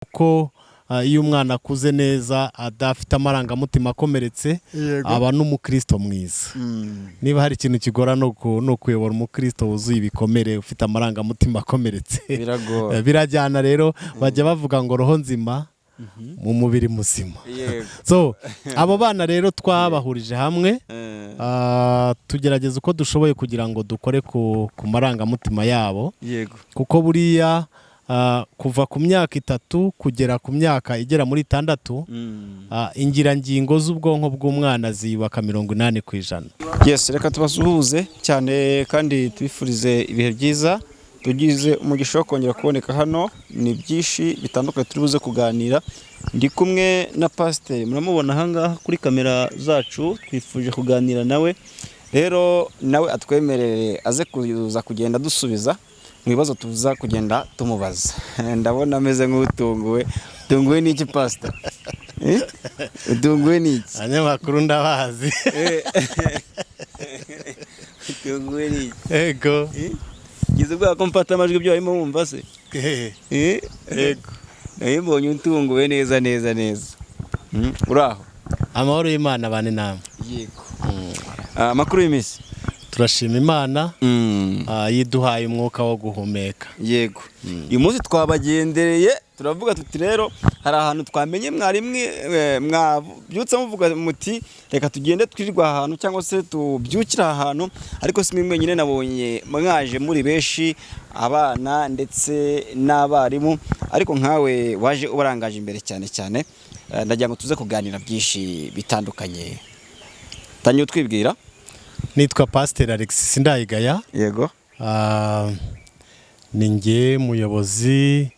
Kuko iyo umwana akuze neza adafite amarangamutima akomeretse, aba n'umukristo mwiza. Niba hari ikintu kigora, ni ukuyobora umukristo wuzuye ibikomere, ufite amarangamutima akomeretse. Biragora. Birajyana rero, bajya bavuga ngo roho nzima mu mubiri muzima. So abo bana rero twabahurije hamwe, tugerageza uko dushoboye kugira ngo dukore ku marangamutima yabo, kuko buriya kuva ku myaka 3 kugera ku myaka igera muri 6, ingirangingo z'ubwonko bw'umwana ziyubaka 80%. Yes, reka tubasuhuze cyane kandi tubifurize ibihe byiza. Tugize umugisha wo kongera kuboneka hano. Ni byinshi bitandukanye turi buze kuganira. Ndi kumwe na pasiteri, muramubona ahangaha kuri kamera zacu. Twifuje kuganira nawe rero, nawe atwemerere aze kuza kugenda dusubiza mu bibazo tuza kugenda tumubaza. Ndabona ameze nk'utunguwe. Utunguwe n'iki, pasita? Utunguwe n'iki? Abanyamakuru ndabazi. Utunguwe n'iki? Ego. Gize ubwoba ko mfata amajwi, ibyo barimo wumva se? Ego. Nawe mbonye utunguwe neza neza neza. Uraho? Amahoro y'Imana bane namwe. Yego. Amakuru y'iminsi? Turashima Imana, yiduhaye umwuka wo guhumeka. Yego, uyu munsi twabagendereye, turavuga tuti rero hari ahantu twamenye mwari mwabyutse muvuga muti reka tugende twirirwa ahantu cyangwa se tubyukire aha hantu. Ariko si mwe mwenyine, nabonye mwaje muri benshi, abana ndetse n'abarimu, ariko nkawe waje ubarangaje imbere cyane cyane. Ndagira ngo tuze kuganira byinshi bitandukanye. Tangira utwibwira. Nitwa Pasiteri Alexis Sindayigaya. Ni njye muyobozi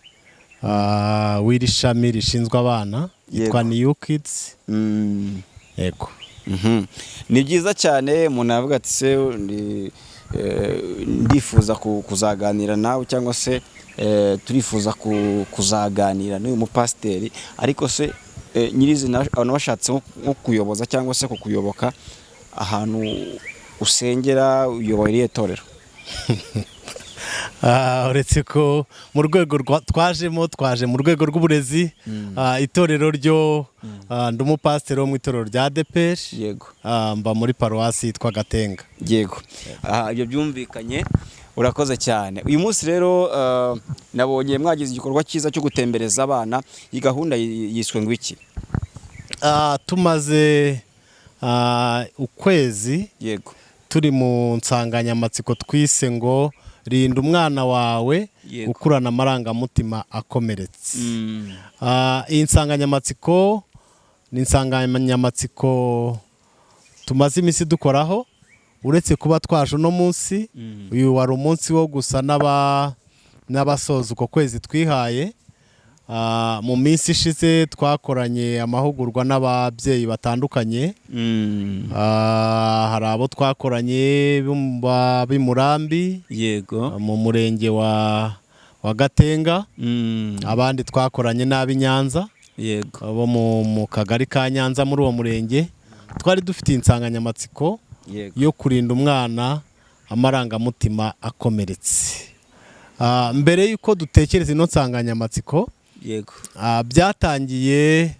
w'iri shami rishinzwe abana yitwa New Kids. Yego. Ni byiza cyane. Umuntu yavuga ati se ndifuza kuzaganira nawe, cyangwa se turifuza kuzaganira n'uyu mupasiteri, ariko se nyirizina abantu bashatse nko kuyoboza cyangwa se kukuyoboka, ahantu usengera, uyoboye irihe torero? Uretse ko mu rwego twajemo, twaje mu rwego rw'uburezi, itorero ryo, ndi umupasiteri wo mu itorero rya ADEPR. Mba muri paruwasi yitwa Gatenga. Yego. Aha, ibyo byumvikanye, urakoze cyane. Uyu munsi rero nabonye mwagize igikorwa cyiza cyo gutembereza abana. Iyi gahunda yiswe ngo iki? Tumaze ukwezi turi mu nsanganyamatsiko twise ngo rinda umwana wawe gukurana amarangamutima akomeretse. Iyi nsanganyamatsiko ni insanganyamatsiko tumaze iminsi dukoraho. Uretse kuba twaje uno munsi, uyu wari umunsi wo gusa n'abasoza uko kwezi twihaye. Mu minsi ishize twakoranye amahugurwa n'ababyeyi batandukanye. Hari abo twakoranye b'i Murambi, mu murenge wa Gatenga, abandi twakoranye n'ab'i Nyanza, bo mu kagari ka Nyanza muri uwo murenge. Twari dufite insanganyamatsiko yo kurinda umwana amarangamutima akomeretse. Mbere y'uko dutekereza ino nsanganyamatsiko, byatangiye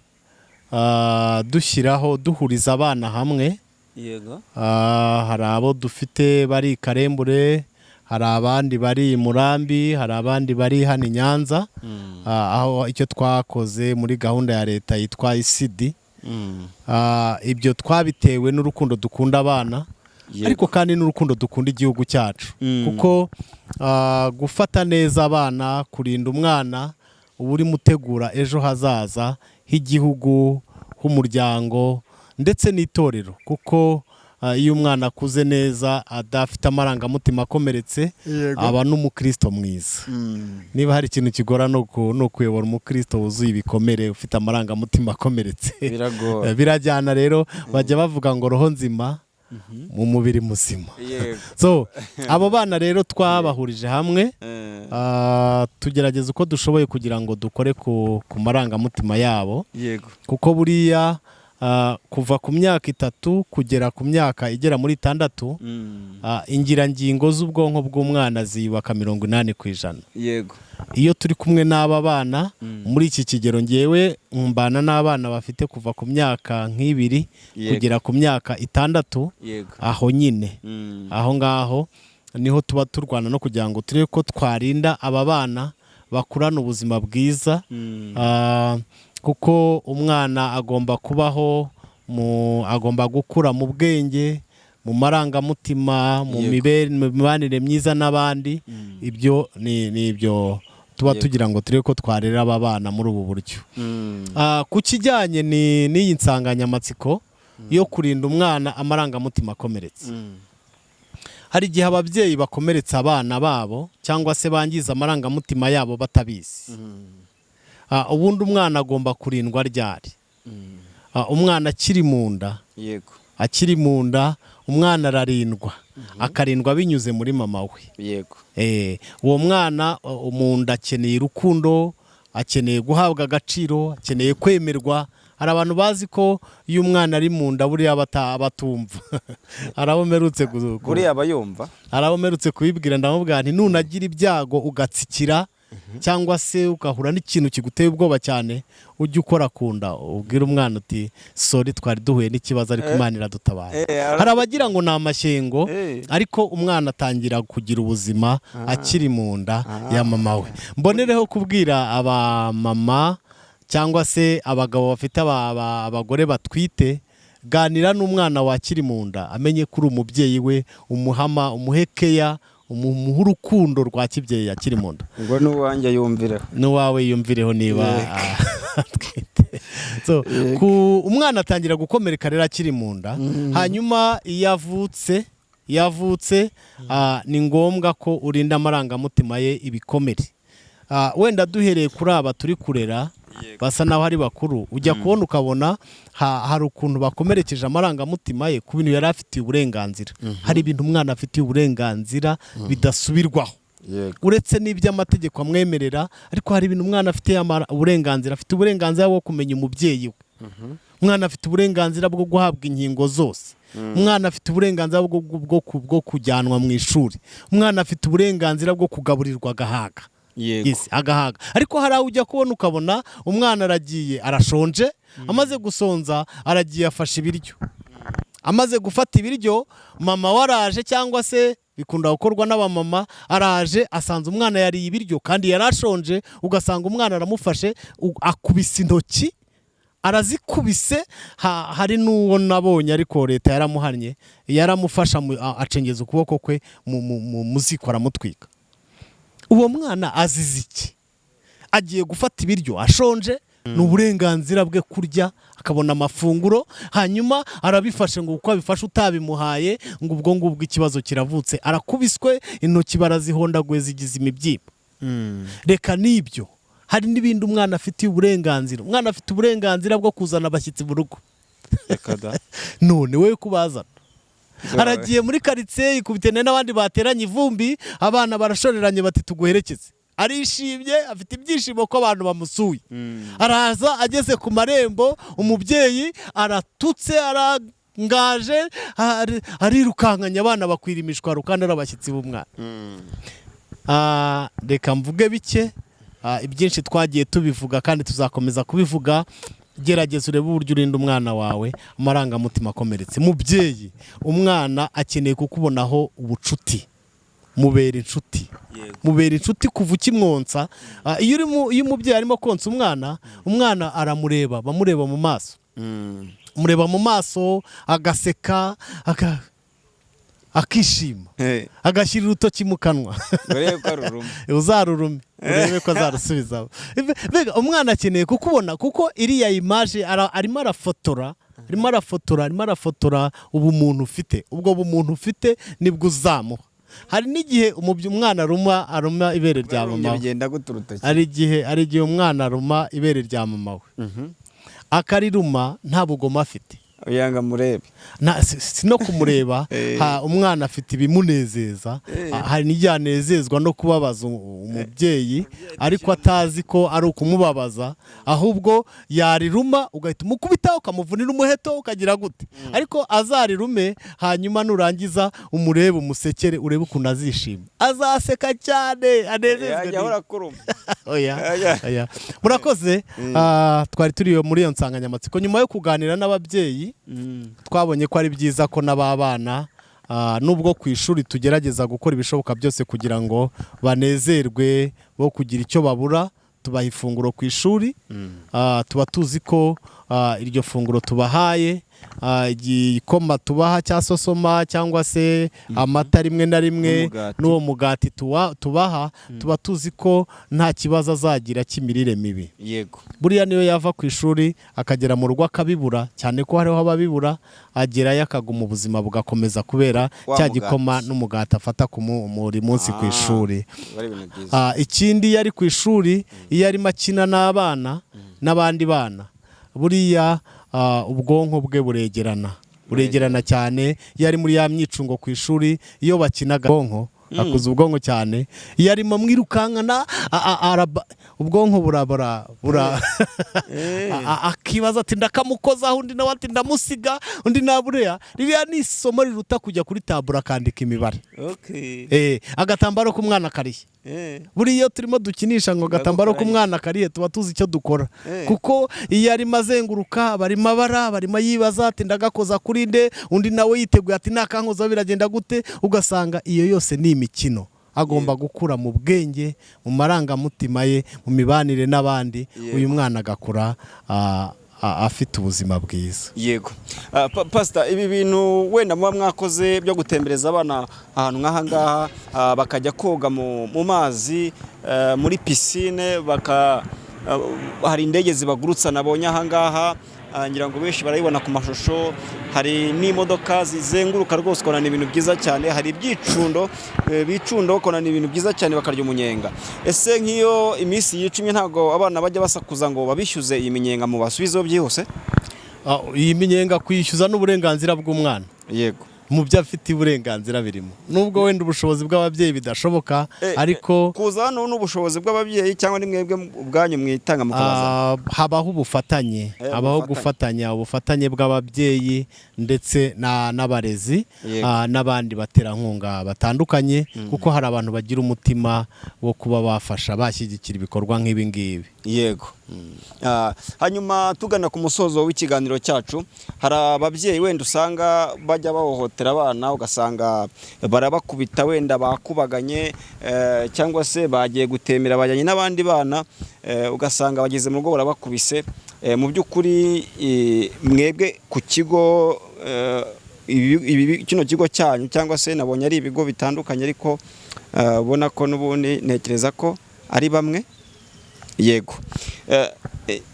dushyiraho, duhuriza abana hamwe. Hari abo dufite bari i Karembure, hari abandi bari i Murambi, hari abandi bari hano i Nyanza. Aho icyo twakoze muri gahunda ya leta yitwa ECD, ibyo twabitewe n'urukundo dukunda abana, ariko kandi n'urukundo dukunda igihugu cyacu, kuko gufata neza abana, kurinda umwana, uba urimo utegura ejo hazaza h'igihugu, h'umuryango ndetse n'itorero, kuko iyo umwana akuze neza adafite amarangamutima akomeretse, aba n'umukristo mwiza. Niba hari ikintu kigora, ni ukuyobora umukristo wuzuye ibikomere, ufite amarangamutima akomeretse. Biragora. Birajyana rero, bajya bavuga ngo roho nzima mu mubiri muzima. So abo bana rero twabahurije hamwe, tugerageza uko dushoboye kugira ngo dukore ku marangamutima yabo, kuko buriya Kuva ku myaka 3 kugera ku myaka igera muri 6, ingirangingo z'ubwonko bw'umwana ziyubaka 80%. Yego. Iyo turi kumwe n'aba bana muri iki kigero, ngewe mbana n'abana bafite kuva ku myaka nk'ibiri kugera ku myaka 6, aho nyine aho ngaho niho tuba turwana no kugira ngo turebe ko twarinda aba bana bakurana ubuzima bwiza. Kuko umwana agomba kubaho agomba gukura mu bwenge, mu marangamutima, mu mibanire myiza n'abandi. Ibyo ni ibyo tuba tugira ngo turebe ko twarera aba bana muri ubu buryo. Ku kijyanye n'iyi nsanganyamatsiko yo kurinda umwana amarangamutima akomeretse, hari igihe ababyeyi bakomeretsa abana babo cyangwa se bangiza amarangamutima yabo batabizi. Ubundi umwana agomba kurindwa ryari? Umwana akiri mu nda. Akiri mu nda umwana ararindwa, akarindwa binyuze muri mama we. Uwo mwana mu nda akeneye urukundo, akeneye guhabwa agaciro, akeneye kwemerwa. Hari abantu bazi ko iyo umwana ari mu nda buriya abatumva. Hari abo mperutse Buriya aba yumva. Hari abo mperutse kubibwira, ndamubwira nti nunagira ibyago ugatsikira cyangwa se ugahura n'ikintu kiguteye ubwoba cyane, ujye ukora ku nda ubwire umwana uti sorry, twari duhuye n'ikibazo ariko Imana iradutabara. Hari abagira ngo ni amashyengo, ariko umwana atangira kugira ubuzima akiri mu nda ya mama we. Mbonereho kubwira abamama cyangwa se abagabo bafite abagore batwite, ganira n'umwana wakiri mu nda, amenye ko uri umubyeyi we, umuhama, umuhekeya, umuha urukundo rwa kibyeyi akiri mu nda. Ngo n'uwanjye yumvireho. N'uwawe yumvireho niba atwite. So, umwana atangira gukomereka rero akiri mu nda. Hanyuma iyo avutse, ni ngombwa ko urinda amarangamutima ye ibikomere. Wenda duhereye kuri aba turi kurera basa naho ari bakuru, ujya kubona ukabona hari ukuntu bakomerekeje amarangamutima ye ku bintu yari afitiye uburenganzira. Hari ibintu umwana afitiye uburenganzira bidasubirwaho, uretse n'iby'amategeko amwemerera, ariko hari ibintu umwana afitiye uburenganzira. Afite uburenganzira bwo kumenya umubyeyi we. Umwana afite uburenganzira bwo guhabwa inkingo zose. Umwana afite uburenganzira bwo kujyanwa mu ishuri. Umwana afite uburenganzira bwo kugaburirwa agahaga. Yes, agahaga. Ariko hari aho ujya kubona ukabona umwana aragiye arashonje, amaze gusonza aragiye afashe ibiryo. Amaze gufata ibiryo, mama we araje, cyangwa se bikunda gukorwa n'abamama, araje asanze umwana yariye ibiryo kandi yarashonje, ugasanga umwana aramufashe akubise intoki, arazikubise. Hari n'uwo nabonye, ariko leta yaramuhannye, yaramufasha acengeza ukuboko kwe mu ziko aramutwika. Uwo mwana azize iki? Agiye gufata ibiryo ashonje, ni uburenganzira bwe kurya akabona amafunguro, hanyuma arabifashe ngo uko abifashe utabimuhaye, ngo ubwo ngubwo ikibazo kiravutse, arakubiswe, intoki barazihondaguye zigize imibyimba. Reka n'ibyo, hari n'ibindi umwana afitiye uburenganzira. Umwana afite uburenganzira bwo kuzana abashyitsi mu rugo. Reka da. None wowe kubazana, aragiye muri karitsiye yikubitene n'abandi bateranye ivumbi, abana barashoreranye bati tuguherekeze, arishimye, afite ibyishimo ko abantu bamusuye. Araza ageze ku marembo, umubyeyi aratutse, arangaje, arirukankanya abana bakwira imishwaro kandi ari abashyitsi b'umwana. Reka mvuge bike, ibyinshi twagiye tubivuga kandi tuzakomeza kubivuga. Gerageza urebe uburyo urinda umwana wawe amarangamutima akomeretse. Mubyeyi, umwana akeneye kukubonaho ubucuti, mubera inshuti, mubera inshuti kuva ukimwonsa. Iyo umubyeyi arimo konsa umwana, umwana aramureba, bamureba mu maso, mureba mu maso agaseka, akishima, agashyira urutoki mu kanwa. Urebe ko aruruma. Uzarurume urebe ko azarusubiza. Mbega umwana akeneye kukubona, kuko iriya image arimo arafotora, arimo arafotora, arimo arafotora ubumuntu ufite. Ubwo bumuntu ufite nibwo uzamuha. Hari n'igihe umwana aruma ibere rya mama we. Bigenda gute urutoki? Hari igihe umwana aruma ibere rya mama we, akariruma nta bugoma afite. Yanga murebe. Si no kumureba. Umwana afite ibimunezeza. Hari n'igihe anezezwa no kubabaza umubyeyi, ariko atazi ko ari ukumubabaza, ahubwo yariruma ugahita umukubita, ukamuvunira umuheto, ukagira gute. Ariko azarirume, hanyuma nurangiza umurebe, umusekere, urebe ukuntu azishima, azaseka cyane, anezezwe. Yajya ahora akuruma. Oya. Oya. Oya. Murakoze. Twari turi muri iyo nsanganyamatsiko. Nyuma yo kuganira n'ababyeyi, twabonye ko ari byiza ko n'ababana, nubwo ku ishuri tugerageza gukora ibishoboka byose kugira ngo banezerwe, bo kugira icyo babura, tubaha ifunguro ku ishuri. Tuba tuzi ko iryo funguro tubahaye, igikoma tubaha cya sosoma cyangwa se amata rimwe na rimwe, N'umugati. n'uwo mugati tubaha, tuba tuzi ko nta kibazo azagira cy'imirire mibi. Buriya niyo yava ku ishuri akagera mu rugo akabibura, cyane ko hariho ababibura, agerayo akaguma, ubuzima bugakomeza kubera Wa cya mugati. gikoma n'umugati afata ku buri munsi ku ishuri. Biba ari ibintu byiza. Ikindi, iyo ari ku ishuri, iyo arimo akina n'abana n'abandi bana, buriya ubwonko bwe buregerana cyane. Iyo ari muri ya myicungo ku ishuri, iyo bakinaga, ubwonko akuza ubwonko cyane. Iyo arimo mwirukankana, ubwonko burabura bura akibaza ati: "Ndakamukozaho," undi nawe ati: "Ndamusiga," undi nabureya. Ririya ni isomo riruta kujya kuri taburo akandika imibare. Agatambaro k'umwana karihe? Buriya iyo turimo dukinisha ngo agatambaro k'umwana karihe, tuba tuzi icyo dukora, kuko iyo arimo azenguruka, barimo abara, barimo yibaza ati: "Ndagakoza kuri nde?" Undi nawe yiteguye ati: "Nakankoza biragenda gute?" Ugasanga iyo yose ni imikino. Agomba gukura mu bwenge, mu marangamutima ye, mu mibanire n'abandi. Uyu mwana agakura afite ubuzima bwiza. Yego. Pastor, ibi bintu wenda muba mwakoze byo gutembereza abana ahantu nk'aha ngaha, bakajya koga mu mazi, muri pisine, baka hari indege zibagurutsa nabonye aha ngaha, ngira ngo benshi barayibona ku mashusho, hari n'imodoka zizenguruka rwose, ukabona ni ibintu byiza cyane, hari ibyicundo, bicundo, ukabona ni ibintu byiza cyane, bakarya umunyenga. Ese nk'iyo iminsi yicumye, ntabwo abana bajya basakuza ngo babishyuze iyi minyenga, mu basubizeho byihuse? Iyi minyenga kuyishyuza n'uburenganzira bw'umwana. Mu byo afite uburenganzira birimo, nubwo wenda ubushobozi bw'ababyeyi bidashoboka, ariko Kuza hano ni ubushobozi bw'ababyeyi cyangwa ni mwebwe ubwanyu mwitanga mukabaza? Habaho ubufatanye, habaho ubufatanye. Gufatanya, ubufatanye bw'ababyeyi ndetse n'abarezi, n'abandi baterankunga batandukanye, kuko hari abantu bagira umutima wo kuba bafasha, bashyigikira ibikorwa nk'ibi ngibi. Yego. Hanyuma tugana ku musozo w'ikiganiro cyacu, hari ababyeyi wenda usanga bajya bahohotera abana, ugasanga barabakubita, wenda bakubaganye, cyangwa se bagiye gutemera bajyanye n'abandi bana, ugasanga bageze mu rugo barabakubise. Mu by'ukuri, mwebwe ku kigo, kino kigo cyanyu, cyangwa se nabonye ari ibigo bitandukanye, ariko ubona ko n'ubundi ntekereza ko ari bamwe. Yego.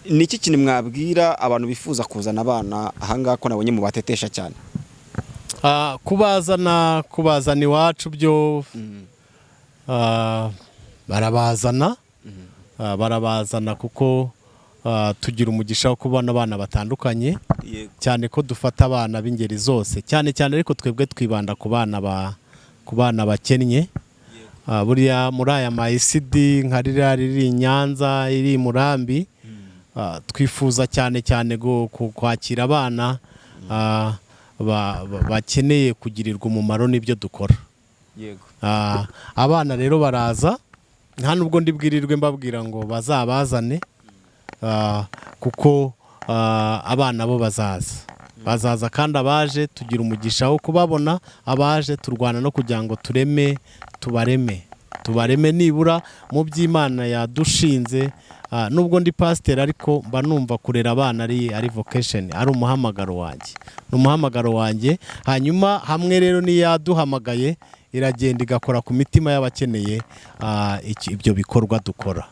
Ni iki kintu mwabwira abantu bifuza kuzana abana ahangaha, ko nabonye mubatetesha cyane? Kubazana iwacu byo, barabazana. Barabazana kuko tugira umugisha wo kubona abana batandukanye, cyane ko dufata abana b'ingeri zose, cyane cyane ariko twebwe twibanda ku bana bakennye. Buriya muri aya ma ECD nka ririya riri i Nyanza, iri i Murambi, twifuza cyane cyane kwakira abana bakeneye kugirirwa umumaro n'ibyo dukora. Abana rero baraza, nta nubwo ndibwirirwe mbabwira ngo bazabazane, kuko abana bo bazaza, kandi abaje tugira umugisha wo kubabona. Abaje turwana no kugira ngo tureme, tubareme nibura mu by'Imana yadushinze. Nubwo ndi pasiteri, ariko mba numva kurera abana ari vocation, ari umuhamagaro wanjye, ni umuhamagaro wanjye. Hanyuma hamwe rero n'iyaduhamagaye iragenda igakora ku mitima y'abakeneye ibyo bikorwa dukora.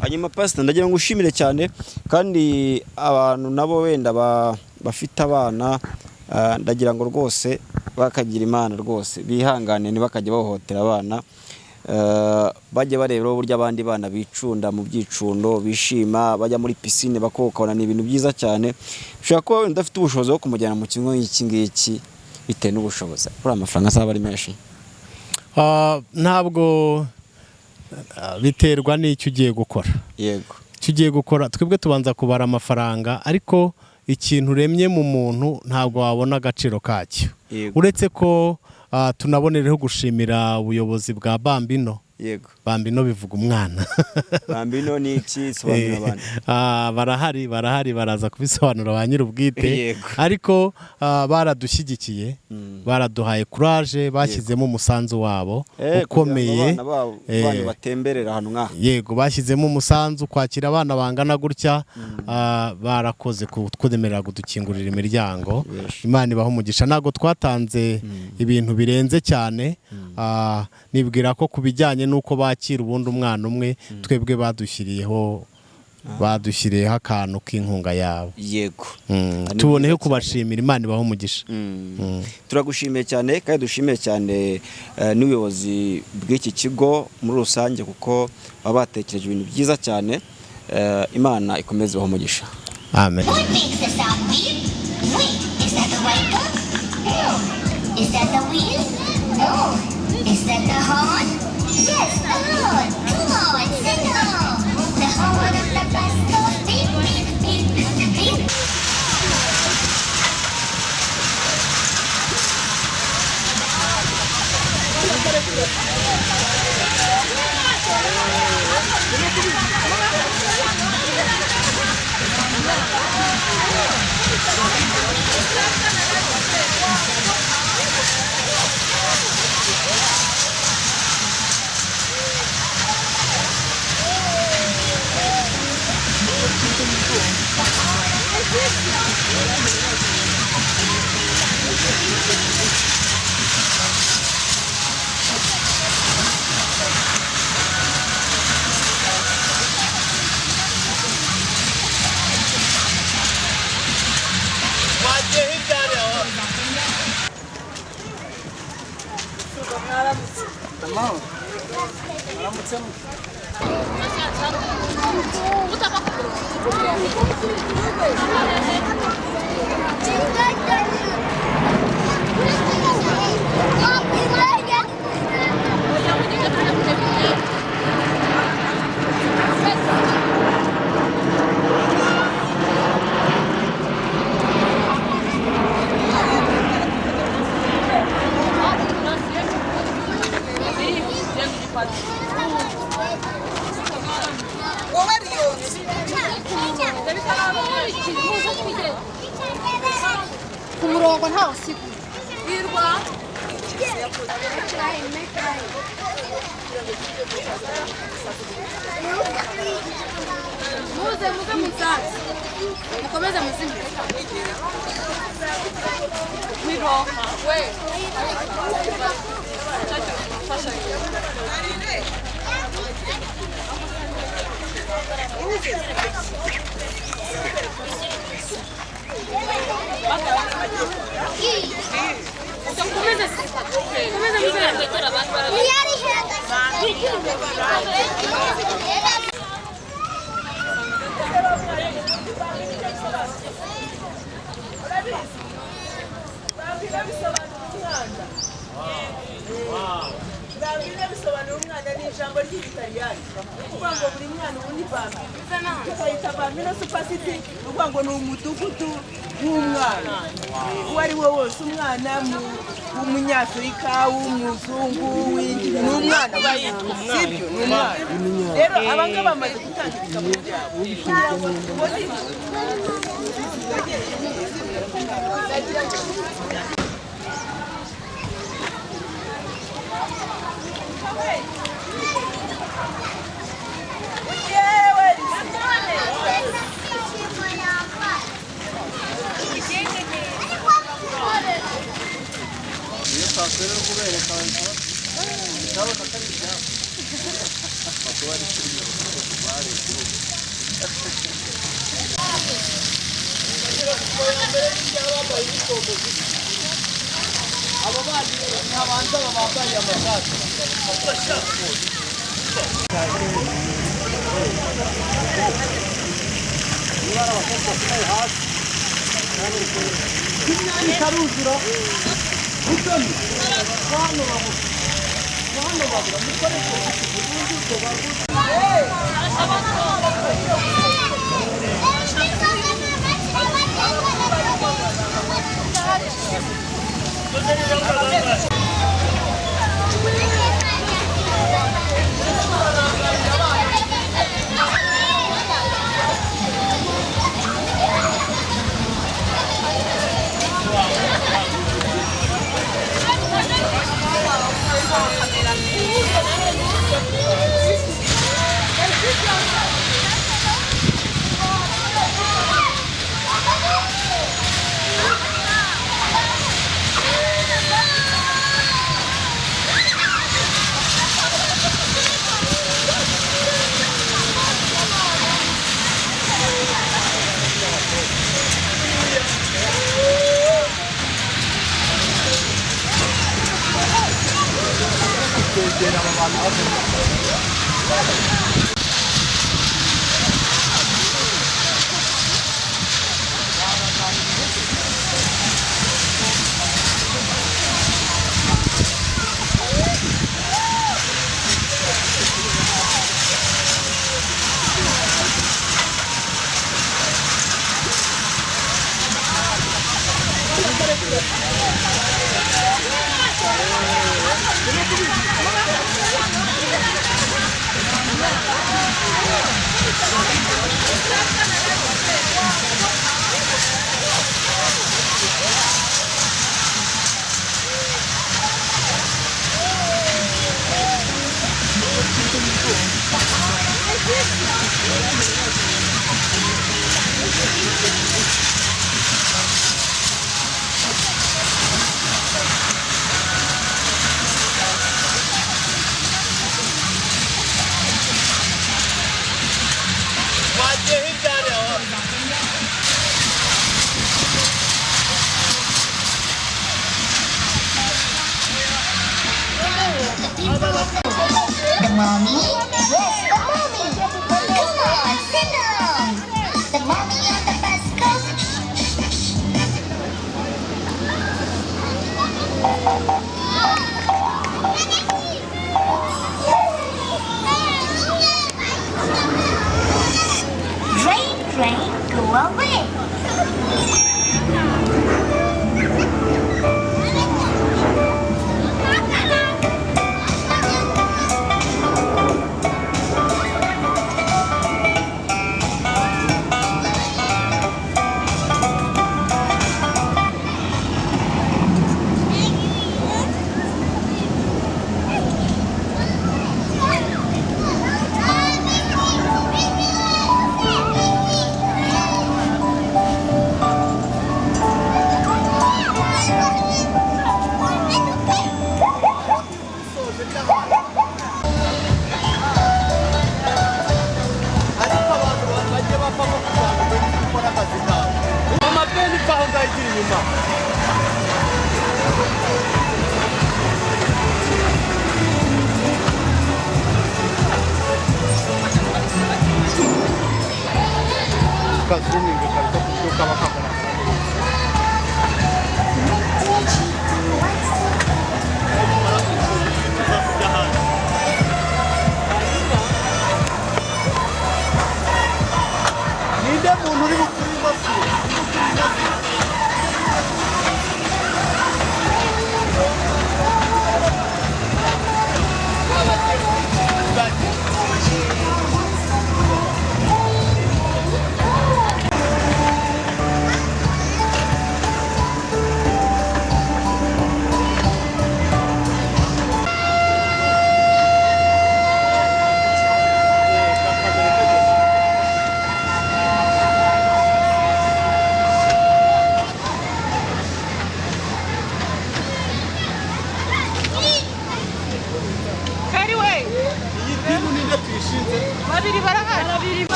Hanyuma pastor, ndagira ngo ushimire cyane, kandi abantu nabo wenda bafite abana, ndagira ngo rwose bakagira Imana, rwose bihangane, ntibakajya bahohotera abana. Bajya bareba uburyo abandi bana bicunda mu byicundo, bishima, bajya muri pisine bakokabona, ni ibintu byiza cyane. Ushobora kuba wenda udafite ubushobozi bwo kumujyana mu kigo nk'iki ngiki bitewe n'ubushobozi, buriya amafaranga azaba ari menshi. Ntabwo biterwa n'icyo ugiye gukora. Icyo ugiye gukora, twebwe tubanza kubara amafaranga, ariko ikintu uremye mu muntu ntabwo wabona agaciro kacyo. Uretse ko tunabonereho gushimira ubuyobozi bwa Bambino. Bambino bivuga umwana. Bambino ni iki? Sobanurira abantu. Barahari, barahari, baraza kubisobanura ba nyir'ubwite. Ariko baradushyigikiye, baraduhaye courage, bashyizemo umusanzu wabo ukomeye. Kugira ngo abana babo banyu batemberera ahantu nk'aha. Yego, bashyizemo umusanzu kwakira abana bangana gutya. Barakoze kutwemerera kudukingurira imiryango. Imana ibaha umugisha. Ntabwo twatanze ibintu birenze cyane. Nibwira ko ku bijyanye n'uko bakira ubundi umwana umwe, twebwe badushyiriyeho akantu k'inkunga yabo. Ni Tuboneyeho byiza cyane. kubashimira, Imana ibaha umugisha. Turagushimiye cyane, kandi dushimiye cyane n'ubuyobozi bw'iki kigo muri rusange, kuko baba batekereje ibintu byiza cyane. Imana ikomeze ibahe umugisha. Amen. What makes the sound beep? Wait, is that the right book? No. Is that the wheel? No. Is that the horn? Yes, the horn. Come on, sing along. The horn of the bus goes beep, beep, beep, beep. Ku murongo ntawe usigaye. Muze, muze muzaze, mukomeze muzime we. Mukomeze, mukomeze muzime. Bambino bisobanura umwana. Bambino bisobanura umwana, ni ijambo ry'Igitaliyani. Ni ukuvuga ngo buri mwana ubu ni bambino, tukayita Bambino Super City. Ni ukuvuga ngo ni umudugudu w'umwana uwo ari we wose, umwana w'Umunyafurika, w'umuzungu, ni umwana, sibyo? Ni umwana. Rero aba ngaba bamaze gutanga ibitabo byabo kugira ngo tubone. Abo bandi ntihabanza bambaye amashati. Imyanya itaruzura utoni hano babura hano babura mukoreshe ubundi babura. The mommy? Yes, the mommy! Come on, sing along! The mommy on the bus goes shh, shh, shh. Drain, drain, go away! Ariko abantu bajye bavamo kugira ngo umenye gukora akazi kawe. Mama Ben ivaho ngayigira inyuma. Kazuminga kabisa ku buryo kaba kagaragara neza. Ninde muntu uri bukuri imashini?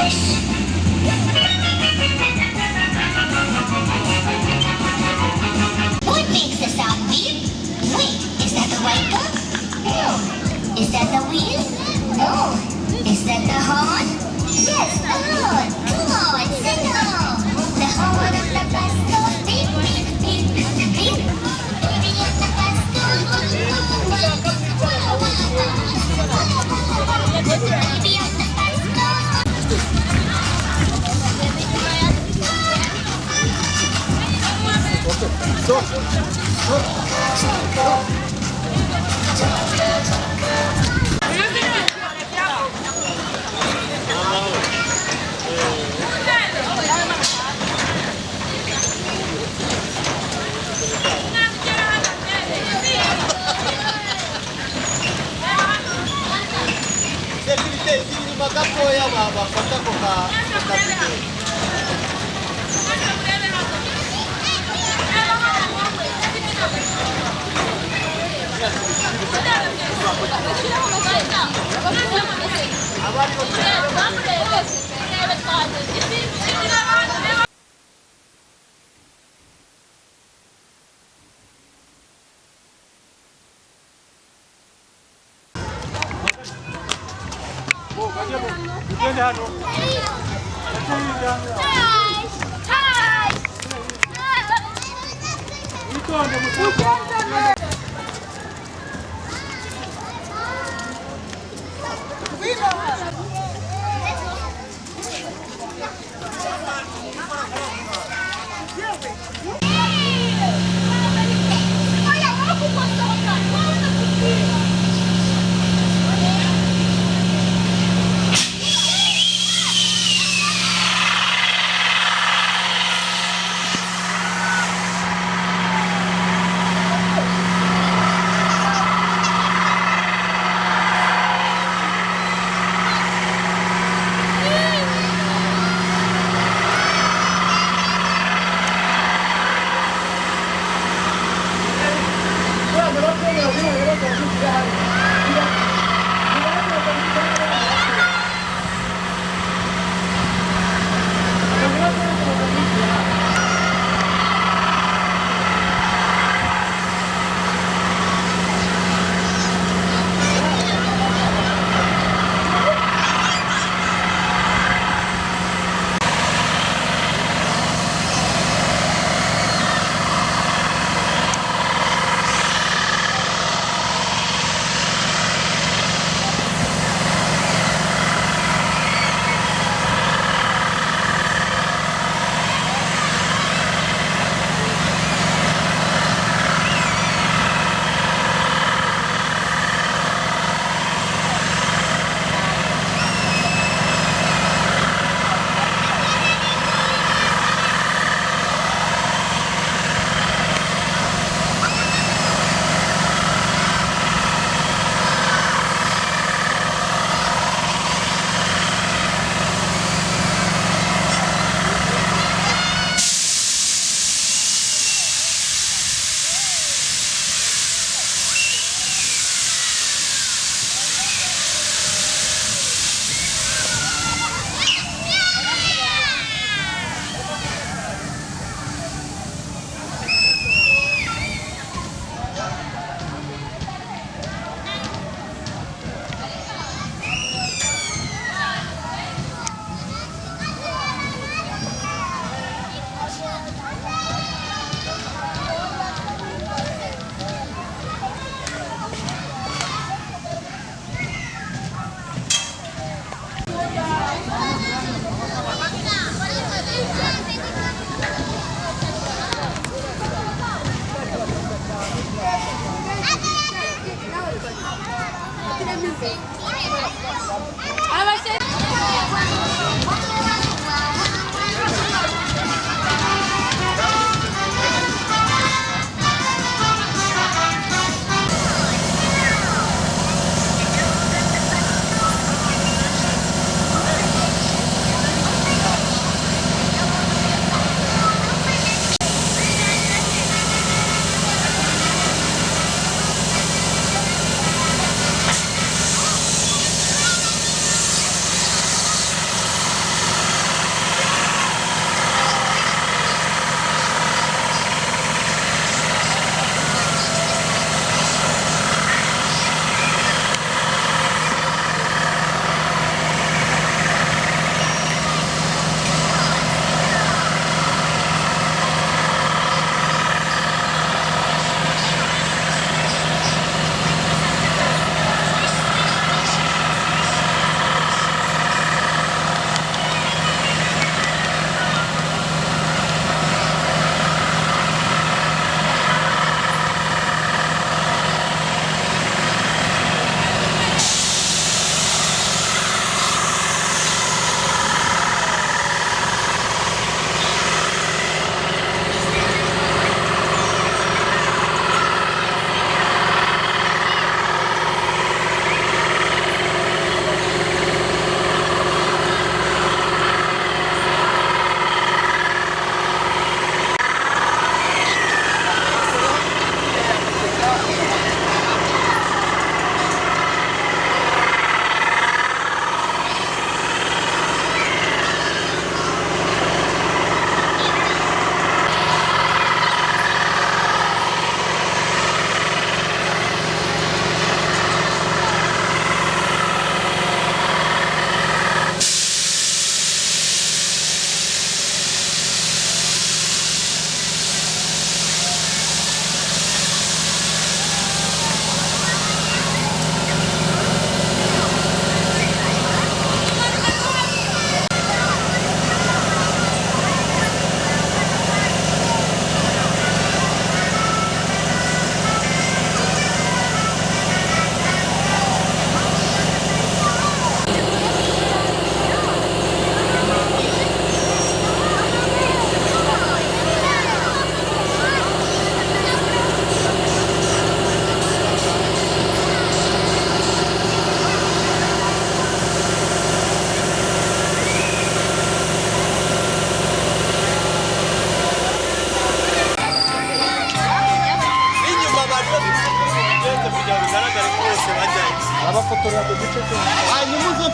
Push. What makes the sound beep? Wait, is that the white book? No. Is that the wheel? No. Is that the horn? Yes, the horn. Come on, sing along. The horn of the bus goes beep, beep, beep, beep. Baby on the bus goes wah, wah, wah, wah, wah, wah. Baby on the bus goes. Inyuma gatoya bafata ako ka Hi! Hi!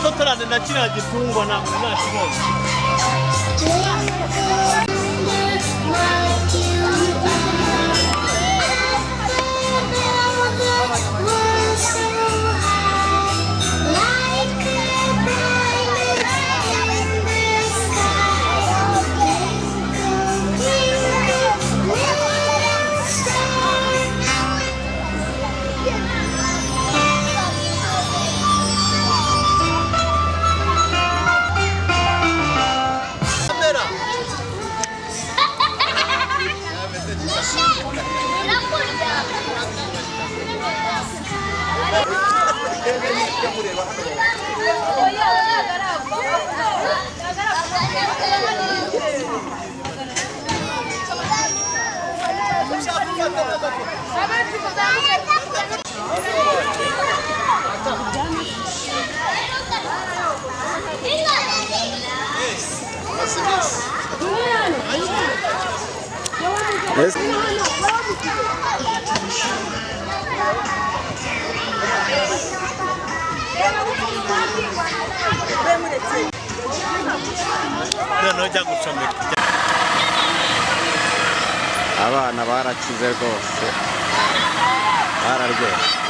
Mwifotorane na kiriya gitungwa, ntabwo nakibonye. Like a diamond in the sky, twinkle, twinkle, little star. Noneho jya gucomeka. Abana barakize rwose, bararyoshye.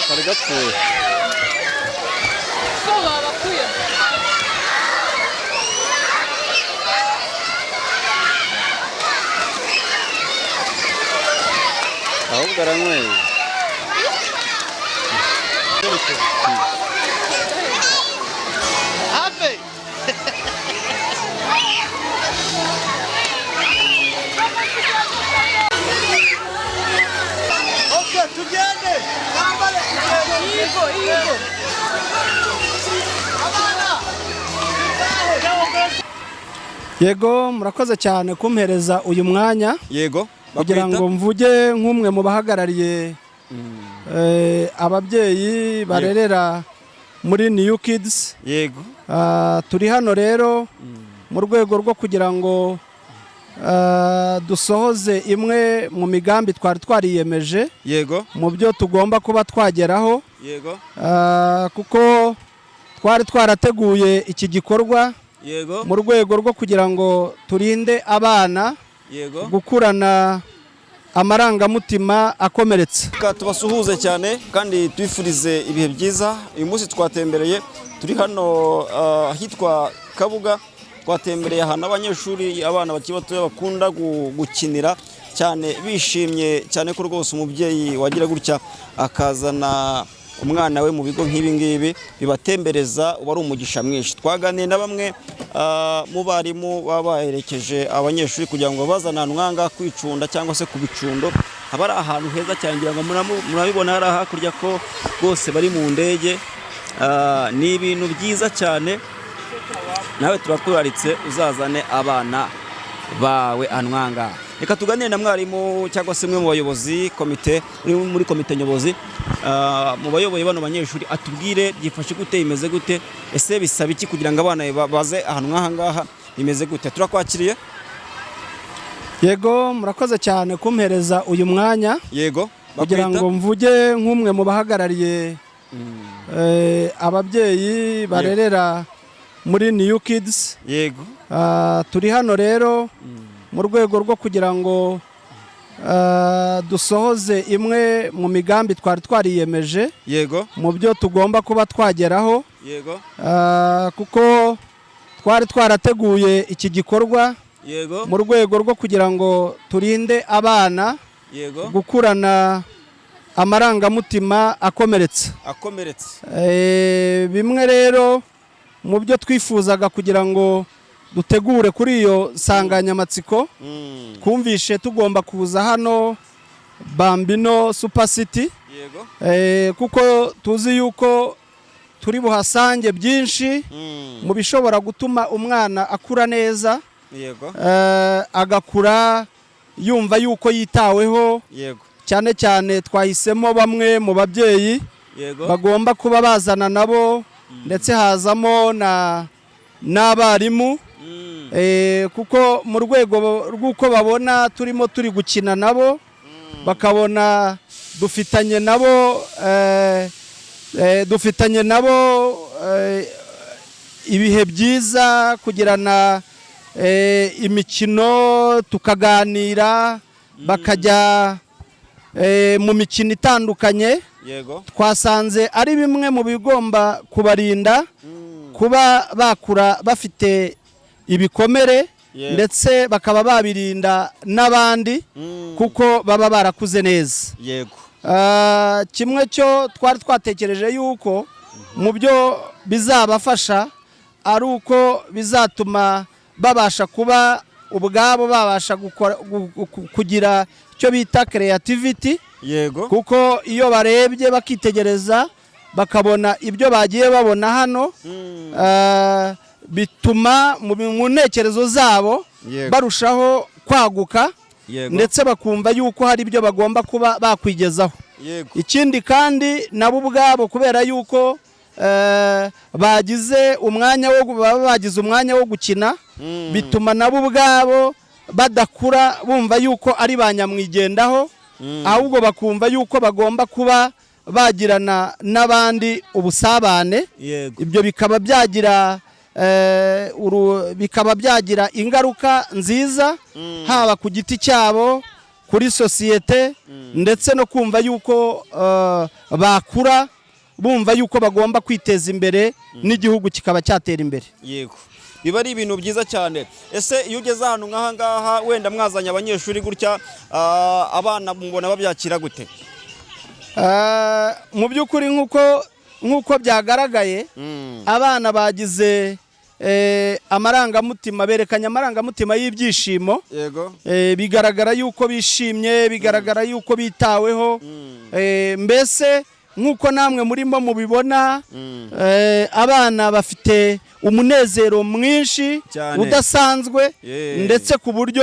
Kari gapfuye. Ahubwo aranyweye. Have. Okay, tugende. Mwambare, tugende. Yego, yego. Abana. Yego, murakoze cyane kumpereza uyu mwanya kugira Bakwita? ngo mvuge nk'umwe mu bahagarariye ababyeyi barerera muri New Kids. Turi hano rero mu rwego rwo kugira ngo dusohoze imwe mu migambi twari twariyemeje mu byo tugomba kuba twageraho, kuko twari twarateguye iki gikorwa mu rwego rwo kugira ngo turinde abana gukurana amarangamutima akomeretse. Reka tubasuhuze cyane kandi tubifurize ibihe byiza. Uyu munsi twatembereye, turi hano ahitwa Kabuga. Twatembereye ahantu abanyeshuri, abana bakiri batoya bakunda gukinira cyane, bishimye cyane ko rwose umubyeyi wagira gutya akazana umwana we mu bigo nk'ibi ngibi bibatembereza uba ari umugisha mwinshi. Twaganiye na bamwe mu barimu baba baherekeje abanyeshuri kugira ngo bazane ahantu nk'aha kwicunda cyangwa se ku bicundo. Haba ari ahantu heza cyane, ngira ngo murabibona hariya hakurya ko bose bari mu ndege. Ni ibintu byiza cyane. Nawe turakuraritse uzazane abana bawe ahantu nk'aha ngaha. Reka tuganire na mwarimu cyangwa se umwe mu bayobozi, komite, uri muri komite nyobozi, mu bayoboye bano banyeshuri, atubwire byifashe gute, bimeze gute, ese bisaba iki kugira ngo abana baze ahantu nk'aha ngaha, bimeze gute? Turakwakiriye. Yego, murakoze cyane kumpereza uyu mwanya kugira Bakwita? ngo mvuge nk'umwe mu bahagarariye Ababyeyi barerera muri New Kids. Turi hano rero mu rwego rwo kugira ngo dusohoze imwe mu migambi twari twariyemeje mu byo tugomba kuba twageraho, kuko twari twarateguye iki gikorwa mu rwego rwo kugira ngo turinde abana gukurana amarangamutima akomeretse. Akomeretse. Bimwe rero mu byo twifuzaga kugira ngo dutegure kuri iyo nsanganyamatsiko, twumvishe tugomba kuza hano Bambino Super City, kuko tuzi yuko turi buhasange byinshi mu bishobora gutuma umwana akura neza, agakura yumva yuko yitaweho. Cyane cyane twahisemo bamwe mu babyeyi bagomba kuba bazana nabo, ndetse hazamo n'abarimu, kuko mu rwego rw'uko babona turimo turi gukina nabo, bakabona dufitanye nabo ibihe byiza, kugirana imikino, tukaganira, bakajya mu mikino itandukanye. Twasanze ari bimwe mu bigomba kubarinda kuba bakura bafite ibikomere, ndetse bakaba babirinda n'abandi, kuko baba barakuze neza. Kimwe cyo twari twatekereje yuko mu byo bizabafasha ari uko bizatuma babasha kuba ubwabo babasha kugira icyo bita creativity, kuko iyo barebye bakitegereza bakabona ibyo bagiye babona hano, bituma mu ntekerezo zabo barushaho kwaguka, ndetse bakumva yuko hari ibyo bagomba kuba bakwigezaho. Ikindi kandi, nabo ubwabo kubera yuko bagize umwanya wo baba bagize umwanya wo gukina, bituma nabo ubwabo badakura bumva yuko ari ba nyamwigendaho, ahubwo bakumva yuko bagomba kuba bagirana n'abandi ubusabane. Ibyo bikaba byagira ingaruka nziza, haba ku giti cyabo, kuri sosiyete, ndetse no kumva yuko bakura bumva yuko bagomba kwiteza imbere n'igihugu kikaba cyatera imbere. Yego, biba ari ibintu byiza cyane. Ese iyo ugeze ahantu nk'aha ngaha, wenda mwazanye abanyeshuri gutya, abana mubona babyakira gute? Mu by'ukuri, nk'uko byagaragaye, abana bagize amarangamutima, berekanye amarangamutima y'ibyishimo. Bigaragara yuko bishimye, bigaragara yuko bitaweho. Mbese nk'uko namwe murimo mubibona, abana bafite umunezero mwinshi udasanzwe, ndetse ku buryo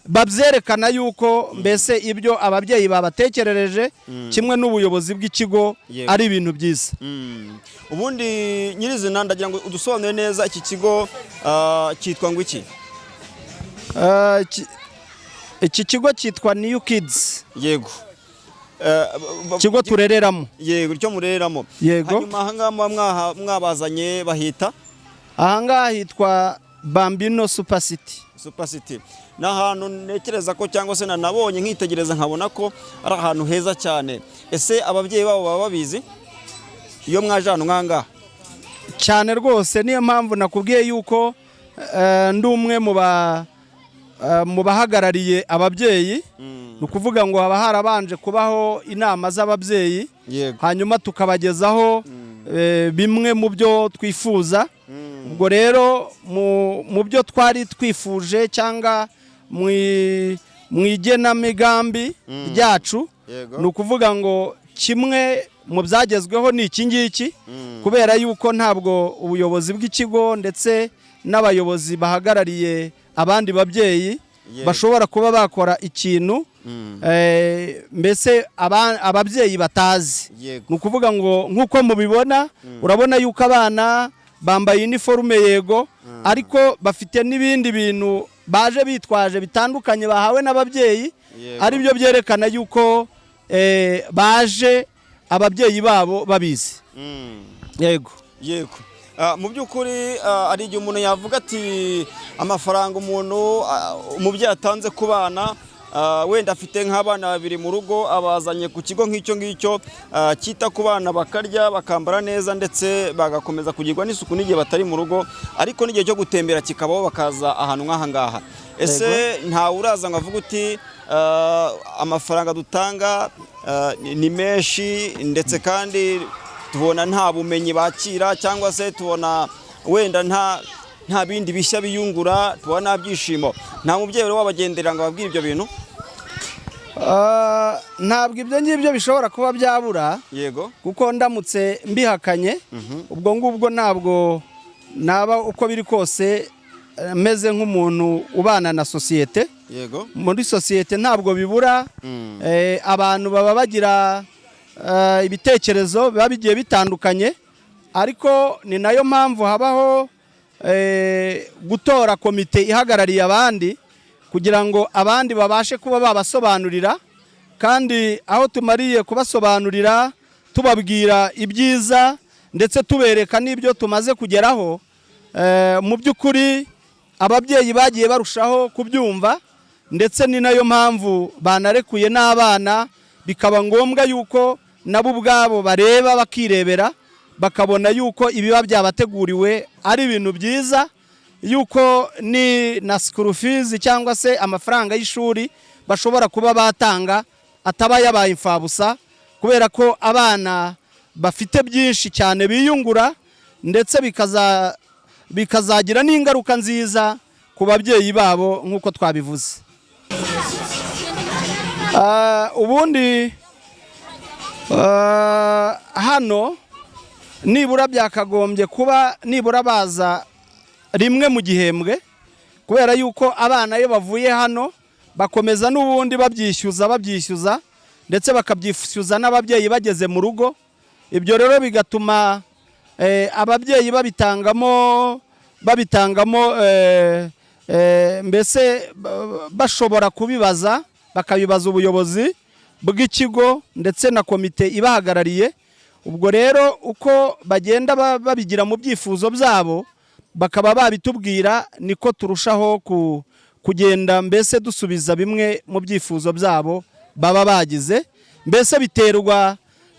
babyerekana yuko mbese ibyo ababyeyi babatekerereje kimwe n'ubuyobozi bw'ikigo ari ibintu byiza. Ubundi nyirizina ndagira ngo udusobanurire neza iki kigo cyitwa ngo iki? Iki kigo cyitwa New Kids. Ikigo turereramo. Yego, icyo murereramo. Yego. Hanyuma aha ngaha muba mwabazanye bahita? Aha ngaha hitwa Bambino Super City. Super City ni ahantu ntekereza ko, cyangwa se nanabonye nkitegereza nkabona ko ari ahantu heza cyane. Ese ababyeyi babo baba babizi iyo mwaje ahantu nk'aha ngaha? Cyane rwose, niyo mpamvu nakubwiye yuko ndi umwe mu bahagarariye ababyeyi. Ni ukuvuga ngo haba harabanje kubaho inama z'ababyeyi, hanyuma tukabagezaho bimwe mu byo twifuza. Ubwo rero mu byo twari twifuje cyangwa mu igenamigambi ryacu, ni ukuvuga ngo kimwe mu byagezweho ni iki ngiki, kubera yuko ntabwo ubuyobozi bw'ikigo ndetse n'abayobozi bahagarariye abandi babyeyi bashobora kuba bakora ikintu mbese ababyeyi batazi. Ni ukuvuga ngo nk'uko mubibona, urabona yuko abana bambaye iniforume, yego, ariko bafite n'ibindi bintu baje bitwaje bitandukanye bahawe n'ababyeyi, ari byo byerekana yuko baje. Ababyeyi babo babizi, yego. Yego. Mu by'ukuri hari igihe umuntu yavuga ati amafaranga umuntu umubyeyi atanze ku bana, wenda afite nk'abana babiri mu rugo, abazanye ku kigo nk'icyo ngicyo cyita ku bana, bakarya, bakambara neza, ndetse bagakomeza kugirwa n'isuku n'igihe batari mu rugo, ariko n'igihe cyo gutembera kikabaho, bakaza ahantu nk'aha ngaha. Ese ntawe uraza ngo avuge uti amafaranga dutanga ni menshi, ndetse kandi tubona nta bumenyi bakira, cyangwa se tubona wenda nta bindi bishya biyungura, tubona nta byishimo? Nta mubyeyi rero wabagenderera ngo ababwire ibyo bintu? Ntabwo ibyo ngibyo bishobora kuba byabura, kuko ndamutse mbihakanye, ubwo ngubwo ntabwo naba uko biri kose meze nk'umuntu ubana na sosiyete. Muri sosiyete ntabwo bibura, abantu baba bagira ibitekerezo biba bigiye bitandukanye, ariko ni nayo mpamvu habaho gutora komite ihagarariye abandi, kugira ngo abandi babashe kuba babasobanurira. Kandi aho tumariye kubasobanurira, tubabwira ibyiza ndetse tubereka n'ibyo tumaze kugeraho, mu by'ukuri ababyeyi bagiye barushaho kubyumva, ndetse ni nayo mpamvu banarekuye n'abana, bikaba ngombwa yuko nabo ubwabo bareba, bakirebera, bakabona yuko ibiba byabateguriwe ari ibintu byiza, yuko ni na school fees cyangwa se amafaranga y'ishuri bashobora kuba batanga ataba yabaye imfabusa, kubera ko abana bafite byinshi cyane biyungura, ndetse bikazagira n'ingaruka nziza ku babyeyi babo nk'uko twabivuze. Ubundi hano nibura byakagombye kuba nibura baza rimwe mu gihembwe, kubera yuko abana iyo bavuye hano bakomeza n'ubundi babyishyuza, babyishyuza, ndetse bakabyishyuza n'ababyeyi bageze mu rugo. Ibyo rero bigatuma ababyeyi babitangamo, mbese bashobora kubibaza, bakabibaza ubuyobozi bw'ikigo ndetse na komite ibahagarariye. Ubwo rero uko bagenda babigira mu byifuzo byabo, bakaba babitubwira, niko turushaho kugenda mbese dusubiza bimwe mu byifuzo byabo baba bagize. Mbese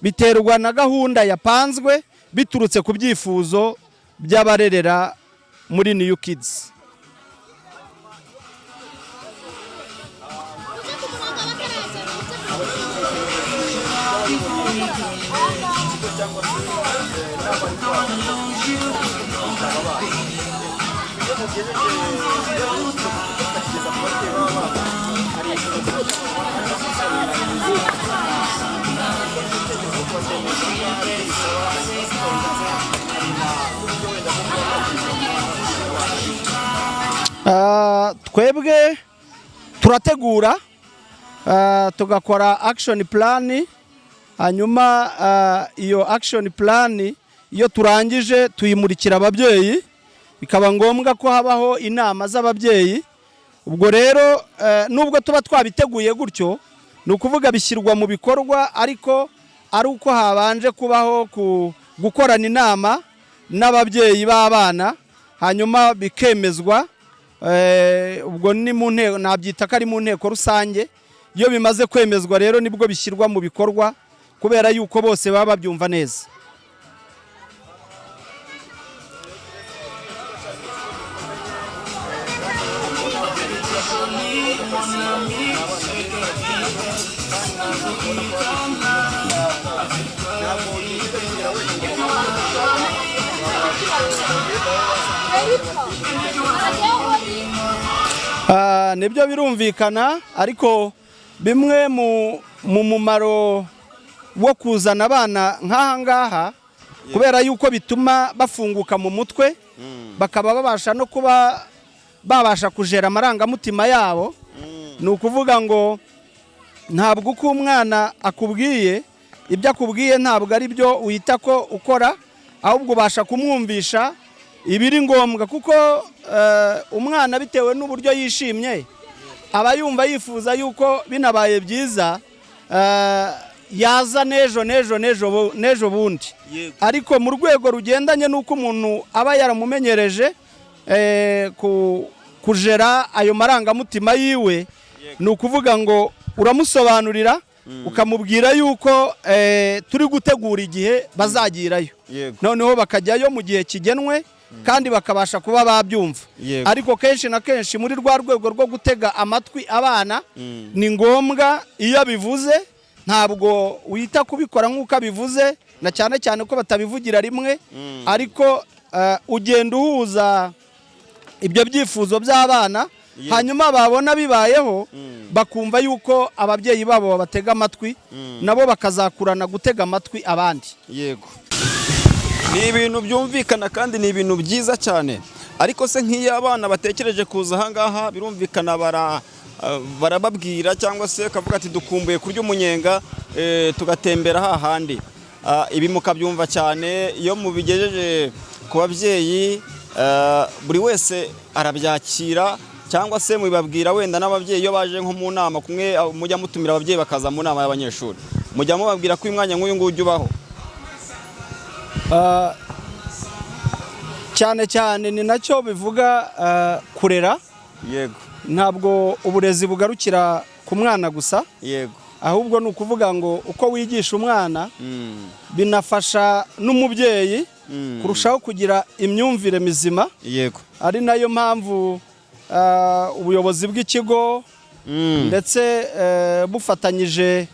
biterwa na gahunda yapanzwe biturutse ku byifuzo by'abarerera muri New Kids. Twebwe turategura, tugakora action plan. Hanyuma iyo action plan iyo turangije tuyimurikira ababyeyi, bikaba ngombwa ko habaho inama z'ababyeyi. Ubwo rero nubwo tuba twabiteguye gutyo, ni ukuvuga bishyirwa mu bikorwa, ariko ari uko habanje kubaho gukorana inama n'ababyeyi b'abana, hanyuma bikemezwa. Ubwo ni mu nteko, nabyita ko ari mu nteko rusange. Iyo bimaze kwemezwa rero nibwo bishyirwa mu bikorwa, kubera yuko bose baba babyumva neza. Nibyo birumvikana, ariko bimwe mu mumaro wo kuzana abana nk'aha ngaha, kubera yuko bituma bafunguka mu mutwe, bakaba babasha no kuba babasha kujera amarangamutima yabo. Ni ukuvuga ngo ntabwo uko umwana akubwiye, ibyo akubwiye ntabwo ari byo uhita ko ukora, ahubwo ubasha kumwumvisha ibiri ngombwa, kuko umwana bitewe n'uburyo yishimye aba yumva yifuza yuko binabaye byiza. Yaza n'ejo n'ejo n'ejo n'ejo bundi. Ariko mu rwego rugendanye n'uko umuntu aba yaramumenyereje kujera ayo marangamutima yiwe, ni ukuvuga ngo uramusobanurira, ukamubwira yuko turi gutegura igihe bazagirayo, noneho bakajyayo mu gihe kigenwe kandi bakabasha kuba babyumva. Ariko kenshi na kenshi, muri rwa rwego rwo gutega amatwi abana, ni ngombwa iyo abivuze ntabwo wita kubikora nk'uko abivuze, na cyane cyane ko batabivugira rimwe, ariko ugenda uhuza ibyo byifuzo by'abana, hanyuma babona bibayeho bakumva yuko ababyeyi babo babatega amatwi, nabo bakazakurana gutega amatwi abandi. Yego, ni ibintu byumvikana kandi ni ibintu byiza cyane. Ariko se nk'iyo abana batekereje kuza ahangaha, birumvikana barababwira cyangwa se bakavuga ati: "Dukumbuye kurya umunyenga, tugatembera hahandi." Ibi mukabyumva cyane iyo mubigejeje ku babyeyi, buri wese arabyakira, cyangwa se mubibabwira wenda n'ababyeyi iyo baje nko mu nama kumwe, mujya mutumira ababyeyi bakaza mu nama y'abanyeshuri, mujya mubabwira ko uyu mwanya nk'uyu nguyu ujya ubaho? Cyane cyane ni nacyo bivuga kurera. Ntabwo uburezi bugarukira ku mwana gusa, ahubwo ni ukuvuga ngo uko wigisha umwana binafasha n'umubyeyi kurushaho kugira imyumvire mizima, ari nayo mpamvu ubuyobozi bw'ikigo ndetse bufatanyije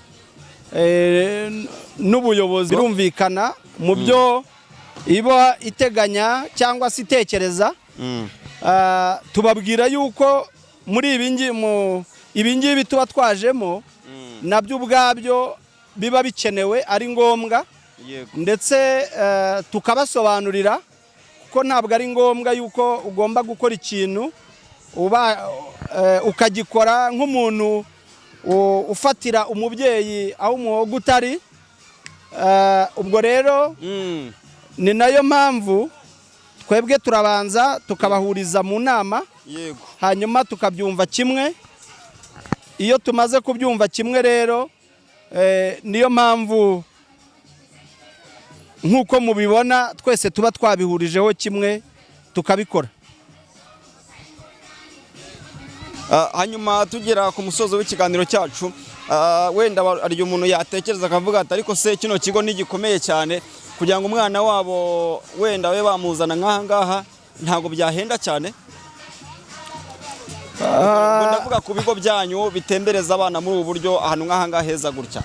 n'ubuyobozi, birumvikana mu byo iba iteganya cyangwa se itekereza, tubabwira yuko muri ibi ngibi tuba twajemo nabyo ubwabyo biba bikenewe, ari ngombwa, ndetse tukabasobanurira kuko ntabwo ari ngombwa yuko ugomba gukora ikintu uba ukagikora nk'umuntu ufatira umubyeyi aho umuhogo utari. Ubwo rero ni nayo mpamvu twebwe turabanza tukabahuriza mu nama, hanyuma tukabyumva kimwe. Iyo tumaze kubyumva kimwe rero, niyo mpamvu nk'uko mubibona twese tuba twabihurijeho kimwe tukabikora. Hanyuma tugera ku musozo w'ikiganiro cyacu, wenda hari igihe umuntu yatekereza akavuga ati: "Ariko se kino kigo ntigikomeye cyane kugira ngo umwana wabo wenda babe bamuzana nk'aha ngaha? Ntabwo byahenda cyane?" Ubwo ndavuga ku bigo byanyu bitembereza abana muri ubu buryo, ahantu nk'aha ngaha heza gutya,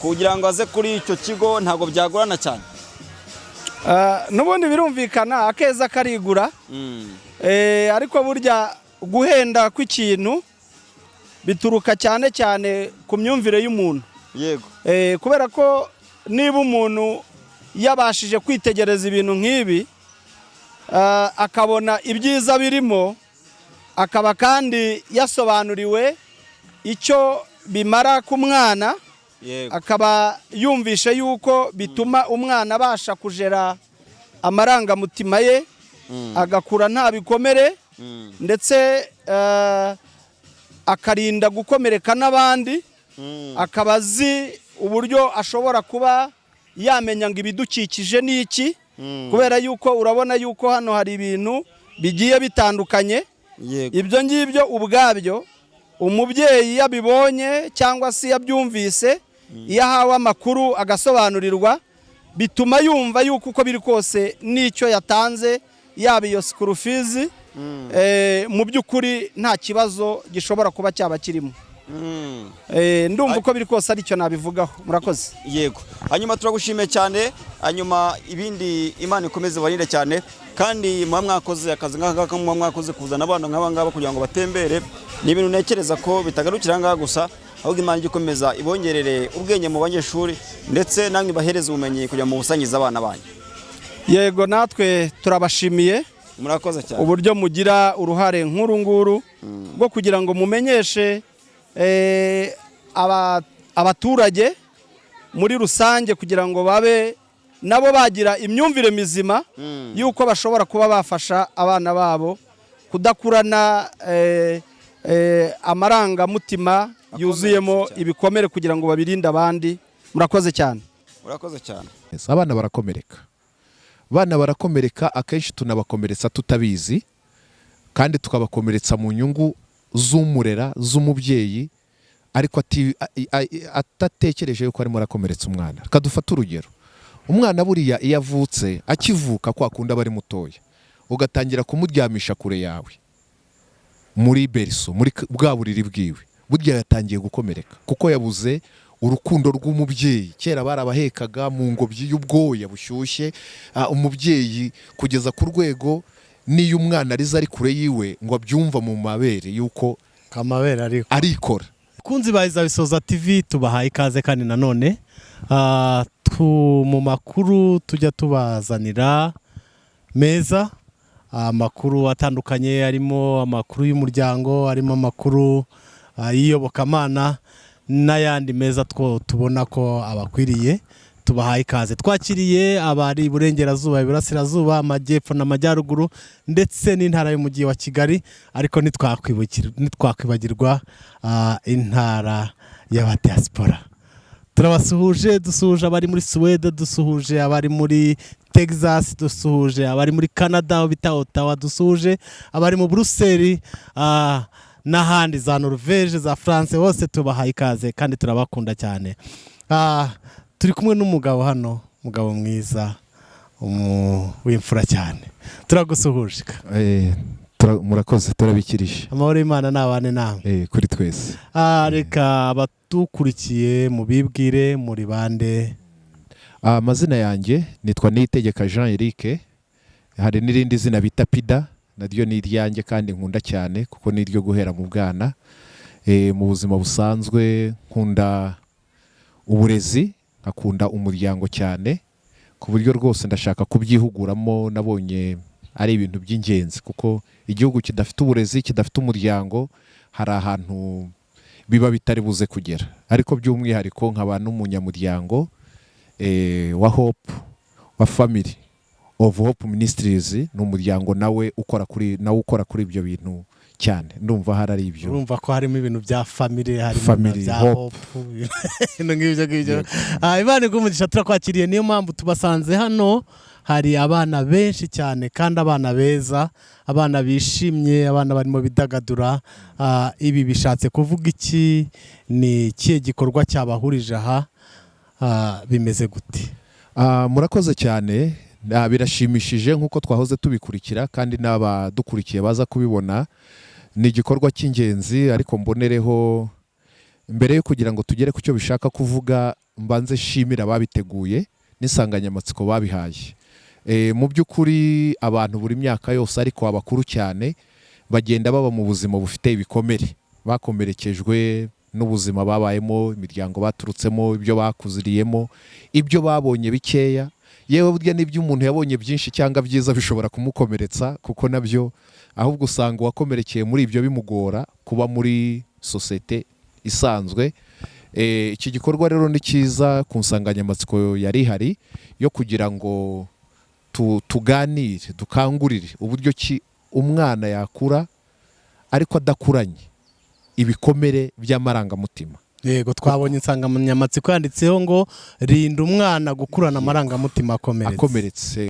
kugira ngo aze kuri icyo kigo ntabwo byagorana cyane? N'ubundi birumvikana, akeza karigura. Ariko burya guhenda kw'ikintu bituruka cyane cyane ku myumvire y'umuntu. Kubera ko niba umuntu yabashije kwitegereza ibintu nk'ibi, akabona ibyiza birimo, akaba kandi yasobanuriwe icyo bimara ku mwana, akaba yumvishe yuko bituma umwana abasha kujera amarangamutima ye, agakura nta bikomere, ndetse akarinda gukomereka n'abandi, akaba azi uburyo ashobora kuba yamenya ngo ibidukikije ni iki, kubera yuko urabona yuko hano hari ibintu bigiye bitandukanye. Ibyo ngibyo ubwabyo, umubyeyi iyo abibonye cyangwa se iyo abyumvise, iyo ahawe amakuru agasobanurirwa, bituma yumva yuko uko biri kose n'icyo yatanze, yaba iyo school fees, mu by'ukuri nta kibazo gishobora kuba cyaba kirimo. Ndumva uko biri kose aricyo nabivugaho. Murakoze. Yego, hanyuma turagushimiye cyane. Hanyuma ibindi, Imana ikomeze ibarinde cyane, kandi muba mwakoze akazi nk'aka ngaka, muba mwakoze kuzana abana nk'aba ngaba kugira ngo batembere. Ni ibintu ntekereza ko bitagarukira aha ngaha gusa, ahubwo Imana ijye ikomeza ibongerere ubwenge mu banyeshuri, ndetse namwe ibahereze ubumenyi kugira ngo mubusangize abana banyu. Yego, natwe turabashimiye Murakoze cyane. uburyo mugira uruhare nk'uru nguru rwo kugira ngo mumenyeshe abaturage muri rusange, kugira ngo babe nabo bagira imyumvire mizima y'uko bashobora kuba bafasha abana babo kudakurana amarangamutima yuzuyemo cyane. ibikomere, kugira ngo babirinde abandi. Murakoze cyane. Urakoze cyane. Abana barakomereka, abana barakomereka, akenshi tunabakomeretsa tutabizi, kandi tukabakomeretsa mu nyungu z'umurera, z'umubyeyi, ariko atatekereje yuko arimo arakomeretsa umwana. Reka dufate urugero: umwana buriya iyo avutse, akivuka, kwa kundi aba ari mutoya, ugatangira kumuryamisha kure yawe muri berceau, muri bwa buriri bwiwe, burya yatangiye gukomereka, kuko yabuze urukundo rw'umubyeyi. Kera barabahekaga mu ngobyi y'ubwoya bushyushye, umubyeyi kugeza ku rwego n'iyo umwana arize ari kure yiwe ngo abyumva mu mabere yuko Kamabere ariko arikora. Kunzi ba Izabisoza TV, tubahaye ikaze kandi nanone mu makuru tujya tubazanira meza, amakuru atandukanye, harimo amakuru y'umuryango, harimo amakuru y'iyobokamana n'ayandi meza two tubona ko abakwiriye. Tubahaye ikaze. Twakiriye abari iburengerazuba, iburasirazuba, amajyepfo n'amajyaruguru, ndetse n'intara y'umujyi wa Kigali, ariko ntitwakwibagirwa intara y'abadiaspora. Turabasuhuje. Dusuhuje abari muri Suwede, dusuhuje abari muri Texas, dusuhuje abari muri Canada aho bita Ottawa, dusuhuje abari mu Buruseli n'ahandi za Norvege, za France, hose tubahaye ikaze kandi turabakunda cyane. Turi kumwe n'umugabo hano, umugabo mwiza, w'imfura cyane. Turagusuhuje. Murakoze, turabikirije. Amahoro y'Imana n'abane namwe. Kuri twese. Reka abatukurikiye mubibwire, muri bande? Amazina yanjye nitwa Niyitegeka Jean Eric. Hari n'irindi zina bita Pida, naryo ni iryanjye kandi nkunda cyane kuko ni iryo guhera mu bwana. Mu buzima busanzwe nkunda uburezi, nkakunda umuryango cyane, ku buryo rwose ndashaka kubyihuguramo. Nabonye ari ibintu by'ingenzi, kuko igihugu kidafite uburezi, kidafite umuryango, hari ahantu biba bitari buze kugera. Ariko by'umwihariko nkaba n'umunyamuryango wa Hope, wa Family of Hope Ministries. Ni umuryango nawe ukora kuri ibyo bintu cyane. Ndumva hari ari ibyo. Urumva ko harimo ibintu bya family, harimo na Family, bya Hope. Hope, ibintu nk'ibyo ngibyo. Imana iguhe umugisha. Turakwakiriye, niyo mpamvu tubasanze hano. Hari abana benshi cyane kandi abana beza, abana bishimye, abana barimo bidagadura. Ibi bishatse kuvuga iki? Ni ikihe gikorwa cyabahurije aha? Bimeze gute? Murakoze cyane. Birashimishije nk'uko twahoze tubikurikira, kandi n'abadukurikiye baza kubibona. Ni igikorwa cy'ingenzi, ariko mbonereho mbere yo kugira ngo tugere ku cyo bishaka kuvuga, mbanze nshimira ababiteguye n'insanganyamatsiko babihaye. Mu by'ukuri abantu buri myaka yose, ariko abakuru cyane, bagenda baba mu buzima bufite ibikomere, bakomerekejwe n'ubuzima babayemo, imiryango baturutsemo, ibyo bakuziriyemo, ibyo babonye bikeya. Yewe, burya n'ibyo umuntu yabonye byinshi cyangwa byiza bishobora kumukomeretsa, kuko nabyo ahubwo usanga uwakomerekeye muri ibyo bimugora kuba muri sosiyete isanzwe. Iki gikorwa rero ni cyiza ku nsanganyamatsiko yari ihari yo kugira ngo tuganire, dukangurire uburyo ki umwana yakura ariko adakuranye ibikomere by'amarangamutima. Yego, twabonye insanganyamatsiko yanditseho ngo "Rinda umwana gukurana amarangamutima akomeretse." Akomeretse,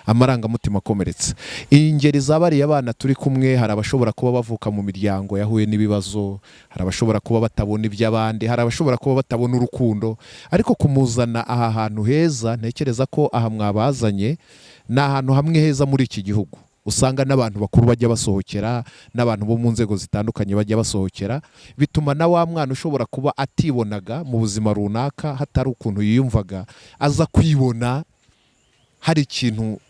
amarangamutima akomeretse. Ingeri za bariya bana turi kumwe, hari abashobora kuba bavuka mu miryango yahuye n'ibibazo, hari abashobora kuba batabona iby'abandi, hari abashobora kuba batabona urukundo. Ariko kumuzana aha hantu heza, ntekereza ko aha mwabazanye ni ahantu hamwe heza muri iki gihugu usanga n'abantu bakuru bajya basohokera, n'abantu bo mu nzego zitandukanye bajya basohokera, bituma na wa mwana ushobora kuba atibonaga mu buzima runaka, hatari ukuntu yiyumvaga, aza kwibona hari ikintu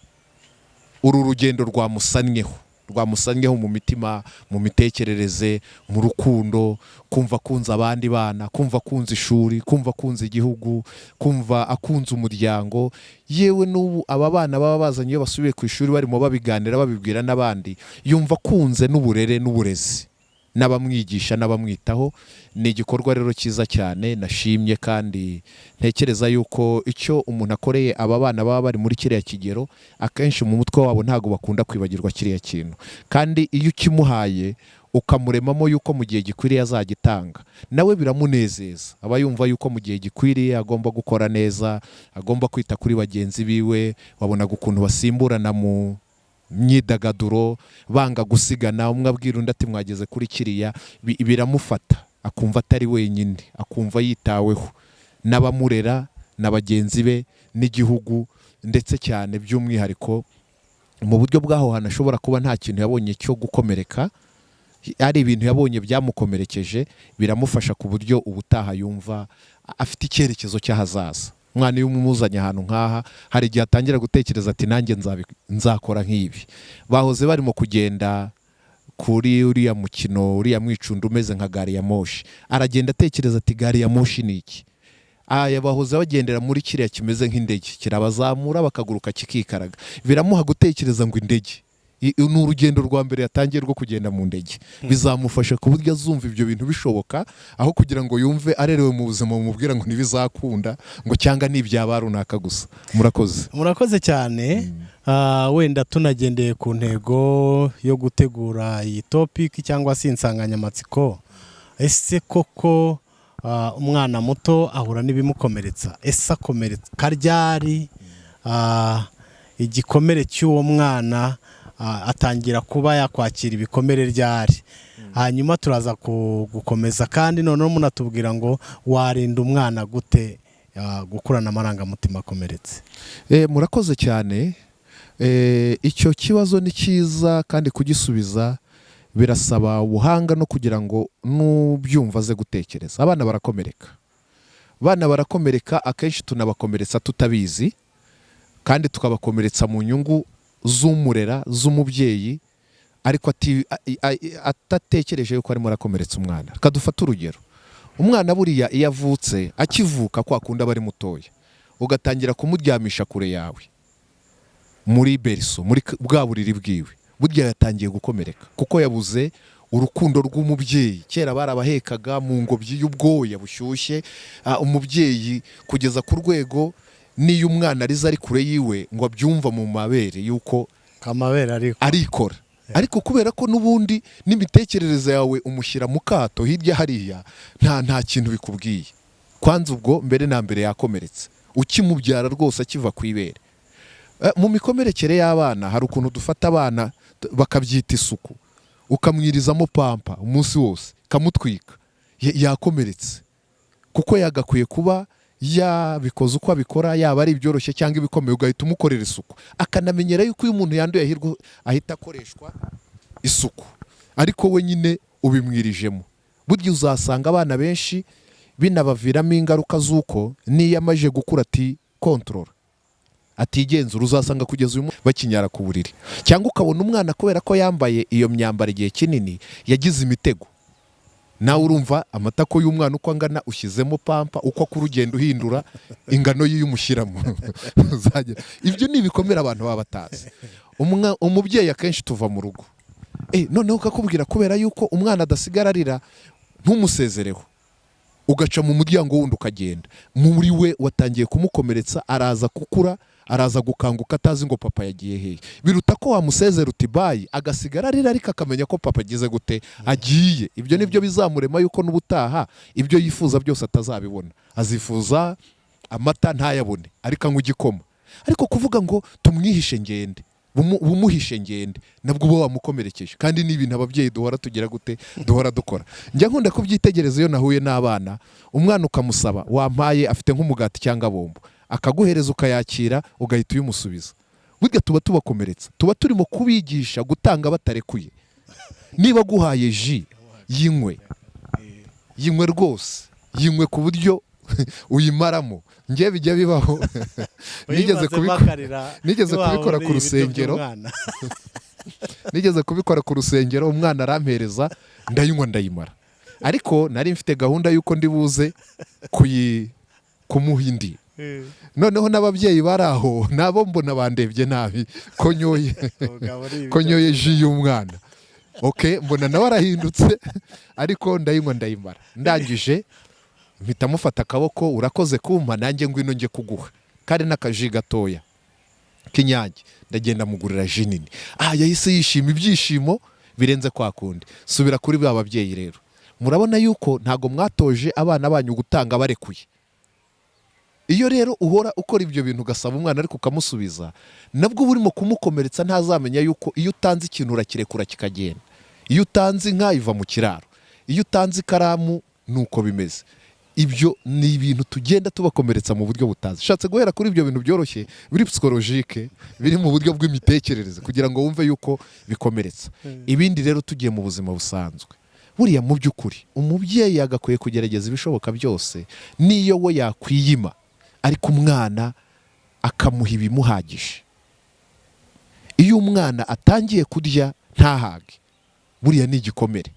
uru rugendo rwamusannyeho mu mitima, mu mitekerereze, mu rukundo, kumva akunze abandi bana, kumva akunze ishuri, kumva akunze igihugu, kumva akunze umuryango. Yewe, n'ubu aba bana baba bazanye, iyo basubiye ku ishuri barimo babiganira, babibwira n'abandi, yumva akunze n'uburere n'uburezi n'abamwigisha n'abamwitaho. Ni igikorwa rero cyiza cyane nashimye, kandi ntekereza yuko icyo umuntu akoreye aba bana baba bari muri kiriya kigero, akenshi mu mutwe wabo ntabwo bakunda kwibagirwa kiriya kintu, kandi iyo ukimuhaye Ukamuremamo yuko mu gihe gikwiriye azagitanga, nawe biramunezeza. Aba yumva yuko mu gihe gikwiriye agomba gukora neza, agomba kwita kuri bagenzi biwe. Wabonaga ukuntu basimburana mu myidagaduro, banga gusigana, umwe abwira undi ati: "Mwageze kuri kiriya." Biramufata akumva atari wenyine, akumva yitaweho n'abamurera na bagenzi be n'igihugu, ndetse cyane by'umwihariko mu buryo bw'aho hantu ashobora kuba nta kintu yabonye cyo gukomereka, ari ibintu yabonye byamukomerekeje. Biramufasha ku buryo ubutaha yumva afite icyerekezo cy'ahazaza. Umwana iyo umuzanye ahantu nk'aha, hari igihe atangira gutekereza ati: "Nanjye nzakora nk'ibi." Bahoze barimo kugenda kuri uriya mukino, uriya mwicundo umeze nka gari ya moshi, aragenda atekereza ati: "Gari ya moshi ni iki?" Aya bahoze bagendera muri kiriya kimeze nk'indege, kirabazamura bakaguruka, kikikaraga. Biramuha gutekereza ngo indege ni urugendo rwa mbere yatangiye rwo kugenda mu ndege. Bizamufasha ku buryo azumva ibyo bintu bishoboka, aho kugira ngo yumve arerewe mu buzima bumubwira ngo ntibizakunda, ngo cyangwa ni ibyaba runaka gusa. Murakoze. Murakoze cyane. Wenda tunagendeye ku ntego yo gutegura iyi topic cyangwa se insanganyamatsiko, ese koko umwana muto ahura n'ibimukomeretsa? Ese akomereka ryari? Igikomere cy'uwo mwana, atangira kuba yakwakira ibikomere ryari? Hanyuma turaza gukomeza kandi noneho munatubwira ngo warinda umwana gute gukurana amarangamutima akomeretse? Murakoze cyane. Icyo kibazo ni cyiza, kandi kugisubiza birasaba ubuhanga no kugira ngo n'ubyumva aze gutekereza. Abana barakomereka, abana barakomereka. Akenshi tunabakomeretsa tutabizi, kandi tukabakomeretsa mu nyungu z'umurera, z'umubyeyi, ariko atatekereje yuko arimo arakomeretsa umwana. Reka dufate urugero. Umwana buriya iyo avutse, akivuka, kwa kundi aba ari mutoya, ugatangira kumuryamisha kure yawe muri berceau, muri bwa buriri bwiwe, burya yatangiye gukomereka, kuko yabuze urukundo rw'umubyeyi. Kera barabahekaga mu ngobyi y'ubwoya bushyushye, umubyeyi kugeza ku rwego n'iyo umwana arize ari kure yiwe, ngo abyumva mu mabere yuko kamabere ariko arikora. Ariko kubera ko n'ubundi n'imitekerereze yawe umushyira mu kato hirya hariya, nta kintu bikubwiye. Kwanza ubwo mbere na mbere yakomeretse ukimubyara rwose, akiva ku ibere. Mu mikomerekere y'abana, hari ukuntu dufata abana bakabyita isuku, ukamwirizamo pampa umunsi wose, kamutwika. Yakomeretse, kuko yagakwiye kuba yabikoze uko abikora, yaba ari ibyoroshye cyangwa ibikomeye, ugahita umukorera isuku, akanamenyera yuko iyo umuntu yanduye ahirwa ahita akoreshwa isuku, ariko we nyine ubimwirijemo. Burya uzasanga abana benshi binabaviramo ingaruka z'uko n'iyo amaze gukura ati controla, atigenzura. Uzasanga kugeza uyu munsi bakinyara ku buriri, cyangwa ukabona umwana kubera ko yambaye iyo myambaro igihe kinini yagize imitego. Nawe urumva amatako y'umwana uko angana, ushyizemo pampa, uko akura ugenda uhindura ingano y'iyo umushyiramo. Ibyo ni ibikomere abantu baba batazi. Umubyeyi akenshi tuva mu rugo, noneho ukakubwira kubera yuko umwana adasigara arira, ntumusezereho, ugaca mu muryango wundi ukagenda. Muri we watangiye kumukomeretsa. Araza gukura, araza gukanguka atazi ngo papa yagiye hehe. Biruta ko wamusezera uti "Bye", agasigara arira, ariko akamenya ko papa agize gute, agiye. Ibyo nibyo bizamurema yuko n'ubutaha ibyo yifuza byose atazabibona. Azifuza amata ntayabone, ariko anywa igikoma. Ariko kuvuga ngo tumwihishe ngende, bumuhishe ngende, nabwo uba wamukomerekeje. Kandi ni ibintu ababyeyi duhora tugira gute, duhora dukora. Njya nkunda kubyitegereza iyo nahuye n'abana. Umwana ukamusaba: "Wampaye?" Afite nk'umugati cyangwa bombo, akaguhereza, ukayakira, ugahita uyimusubiza. Burya tuba tubakomeretsa, tuba turimo kubigisha gutanga batarekuye. Niba aguhaye jus, yinywe, yinywe rwose, yinywe ku buryo uyimaramo. Njye bijya bibaho, nigeze kubikora, nigeze kubikora ku rusengero. Nigeze kubikora ku rusengero, umwana arampereza, ndayinywa, ndayimara, ariko nari mfite gahunda y'uko ndi buze kumuha indi. Noneho n'ababyeyi bari aho nabo mbona bandebye nabi ko nyoye jus y'umwana. Ok, mbona nawe arahindutse, ariko ndayinywa, ndayimara. Ndangije mpita mufata akaboko: "Urakoze kumpa, nanjye ngwino njye kuguha." Kari n'aka jus gatoya k'Inyange. Ndagenda mugurira jus nini. Yahise yishima ibyishimo. Birenze kwa kundi. Subira kuri ba babyeyi rero, murabona yuko ntago mwatoje abana banyu gutanga barekuye. Iyo rero uhora ukora ibyo bintu, ugasaba umwana ariko ukamusubiza, nabwo uba urimo kumukomeretsa. Ntazamenya yuko iyo utanze ikintu urakirekura kikagenda. Iyo utanze inka iva mu kiraro, iyo utanze ikaramu ni uko bimeze. Ibyo ni ibintu tugenda tubakomeretsa mu buryo butazi. Ushatse guhera kuri ibyo bintu byoroshye biri psychologique, biri mu buryo bw'imitekerereze, kugira ngo wumve yuko bikomeretsa. Ibindi rero, tugiye mu buzima busanzwe, buriya mu by'ukuri umubyeyi yagakwiye kugerageza ibishoboka byose, n'iyo we yakwiyima, ariko umwana akamuha ibimuhagije. Iyo umwana atangiye kurya ntahage, buriya ni igikomere.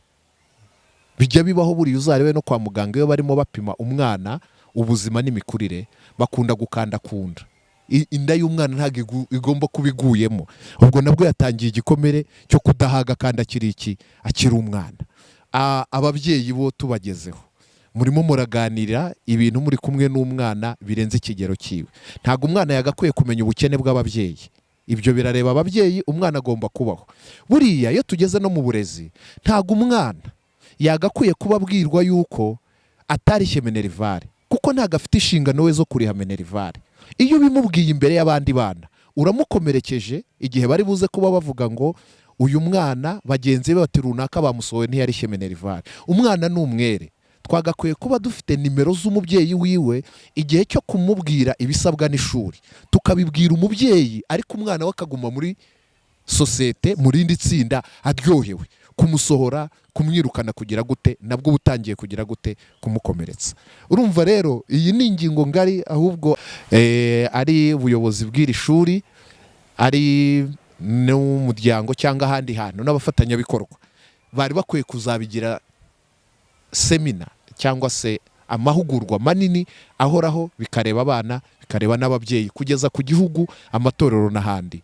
Bijya bibaho. Buriya uzarebe no kwa muganga, iyo barimo bapima umwana ubuzima n'imikurire, bakunda gukanda ku nda. Inda y'umwana ntabwo igomba kuba iguyemo. Ubwo nabwo yatangiye igikomere cyo kudahaga kandi akiri iki? Akiri umwana. Ababyeyi bo tubagezeho, murimo muraganira ibintu muri kumwe n'umwana birenze ikigero cyiwe. Ntabwo umwana yagakwiye kumenya ubukene bw'ababyeyi. Ibyo birareba ababyeyi. Umwana agomba kubaho. Buriya iyo tugeze no mu burezi, ntabwo umwana yagakwiye kuba abwirwa yuko atarishye minerval, kuko ntabwo afite inshingano we zo kuriha minerval. Iyo ubimubwiye imbere y'abandi bana, uramukomerekeje. Igihe bari buze kuba bavuga ngo uyu mwana, bagenzi be bati runaka bamusohoye, ntiyarishye minerval. Umwana ni umwere. Twagakwiye kuba dufite nimero z'umubyeyi wiwe. Igihe cyo kumubwira ibisabwa n'ishuri, tukabibwira umubyeyi, ariko umwana we akaguma muri sosiyete, mu rindi tsinda aryohewe. Kumusohora, kumwirukana, kugira gute, nabwo uba utangiye kugira gute? Kumukomeretsa. Urumva rero iyi ni ingingo ngari. Ahubwo ari ubuyobozi bw'iri shuri, ari n'umuryango cyangwa ahandi hantu n'abafatanyabikorwa, bari bakwiye kuzabigira seminar cyangwa se amahugurwa manini ahoraho, bikareba abana, bikareba n'ababyeyi, kugeza ku gihugu, amatorero n'ahandi.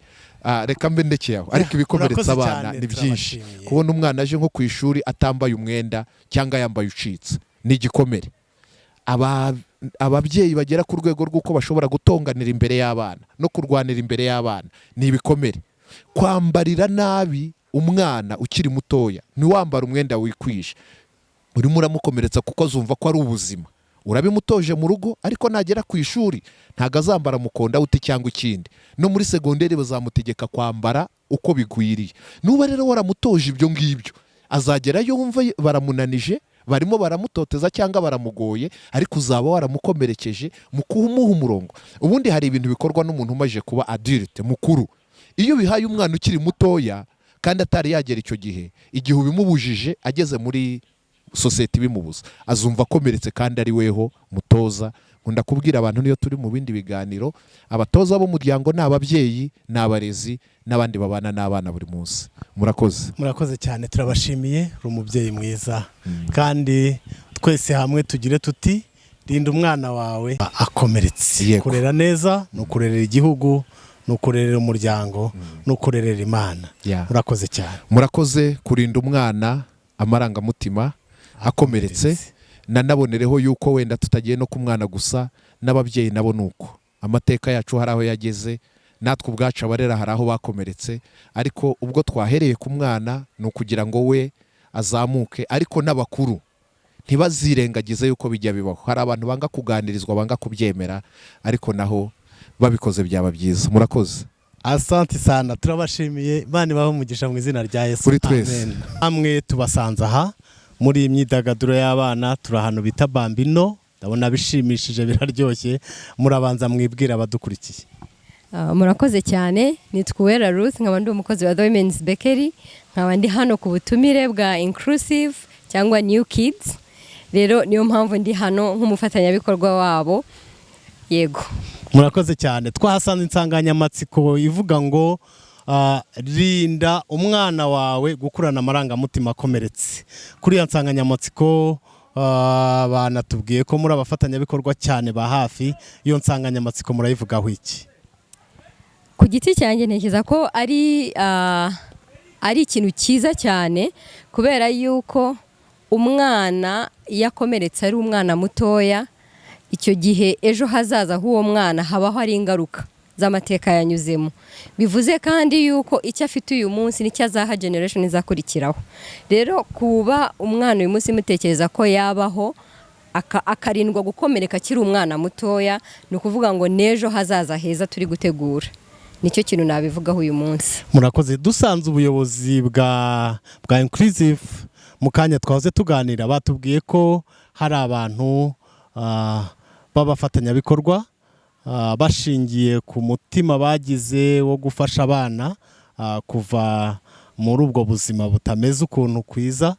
Reka mbe ndekeye aho, ariko ibikomeretsa Murakoze abana cyane, ni byinshi. turabashimiye. Kubona umwana aje nko ku ishuri atambaye umwenda cyangwa yambaye ucitse ni igikomere. Ababyeyi bagera ku rwego rw'uko bashobora gutonganira imbere y'abana no kurwanira imbere y'abana ni ibikomere. Kwambarira nabi umwana ukiri mutoya, ntiwambara umwenda wikwije, urimo uramukomeretsa, kuko azumva ko ari ubuzima. Urabimutoje mu rugo, ariko nagera ku ishuri ntabwo azambara mukonda uti cyangwa ikindi. No muri segonderi bazamutegeka kwambara uko bigwiriye. Nuba rero waramutoje ibyo ngibyo, azagerayo yumva baramunanije, barimo baramutoteza cyangwa baramugoye, ariko uzaba waramukomerekeje mu kumuha umurongo. Ubundi hari ibintu bikorwa n'umuntu umaze kuba adulte, mukuru. Iyo ubihaye umwana ukiri mutoya kandi atari yagera icyo gihe, igihe ubimubujije ageze muri sosiyete ibimubuza, azumva akomeretse kandi ari weho mutoza. Nkunda kubwira abantu, niyo turi mu bindi biganiro, abatoza b'umuryango ni ababyeyi, ni abarezi n'abandi babana n'abana buri munsi. Murakoze. Murakoze cyane, turabashimiye. Uri umubyeyi mwiza, kandi twese hamwe tugire tuti: "Rinda umwana wawe akomeretse." Kurera neza ni ukurerera igihugu, ni ukurerera umuryango, ni ukurerera Imana. Murakoze cyane. Murakoze. Kurinda umwana amarangamutima akomeretse, nanabonereho yuko wenda tutagiye no ku mwana gusa, n'ababyeyi nabo ni uko. Amateka yacu hari aho yageze, natwe ubwacu abarera hari aho bakomeretse, ariko ubwo twahereye ku mwana ni ukugira ngo we azamuke. Ariko n'abakuru ntibazirengagize yuko bijya bibaho. Hari abantu banga kuganirizwa, banga kubyemera, ariko naho babikoze byaba byiza. Murakoze. Asante sana, turabashimiye. Imana ibahe umugisha mu izina rya Yesu. Kuri twese. Amen. Hamwe tubasanze aha muri iyi myidagaduro y'abana. Turi ahantu bita Bambino, ndabona bishimishije, biraryoshye. Murabanza mwibwira abadukurikiye. Murakoze cyane. Nitwa Uwera Ruth, nkaba ndi umukozi wa The Women's Bakery, nkaba ndi hano ku butumire bwa Inclusive cyangwa New Kids. Rero niyo mpamvu ndi hano nk'umufatanyabikorwa wabo, yego. Murakoze cyane. Twahasanze insanganyamatsiko ivuga ngo "Rinda umwana wawe gukurana amarangamutima akomeretse". Kuri iyo nsanganyamatsiko, banatubwiye ko muri abafatanyabikorwa cyane ba hafi. Iyo nsanganyamatsiko murayivugaho iki? Ku giti cyanjye ntekereza ko ari ikintu cyiza cyane, kubera yuko umwana iyo akomeretse ari umwana mutoya, icyo gihe ejo hazaza h'uwo mwana habaho ari ingaruka. z'amateka yanyuzemo. Bivuze kandi yuko icyo afite uyu munsi nicyo azaha generation izakurikiraho. Rero kuba umwana uyu munsi mutekereza ko yabaho akarindwa gukomereka akiri umwana mutoya, ni ukuvuga ngo n'ejo hazaza heza turi gutegura. Nicyo kintu nabivugaho uyu munsi. Murakoze. Dusanze ubuyobozi bwa Inclusive mu kanya twahoze tuganira, batubwiye ko hari abantu b'abafatanyabikorwa bashingiye ku mutima bagize wo gufasha abana kuva muri ubwo buzima butameze ukuntu kwiza.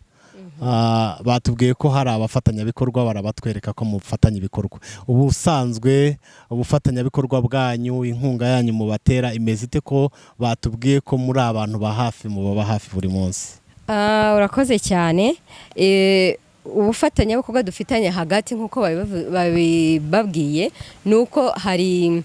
Batubwiye ko hari abafatanyabikorwa, barabatwereka ko mufatanya ibikorwa. Ubusanzwe ubufatanyabikorwa bwanyu, inkunga yanyu mubatera imeze ite, ko batubwiye ko muri abantu ba hafi, mubaba hafi buri munsi? Urakoze cyane. Ubufatanyabikorwa dufitanye hagati, nk'uko babibabwiye, ni uko hari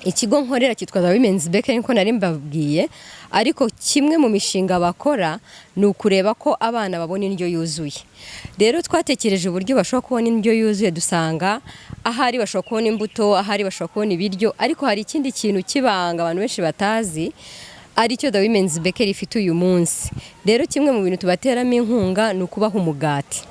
ikigo nkorera cyitwa The Women's Bakery, nkuko nari mbabwiye. Ariko kimwe mu mishinga bakora ni ukureba ko abana babona indyo yuzuye. Rero twatekereje uburyo bashobora kubona indyo yuzuye, dusanga ahari bashobora kubona imbuto, ahari bashobora kubona ibiryo, ariko hari ikindi kintu kibanga abantu benshi batazi, aricyo The Women's Bakery ifite uyu munsi. Rero kimwe mu bintu tubateramo inkunga ni ukubaha umugati.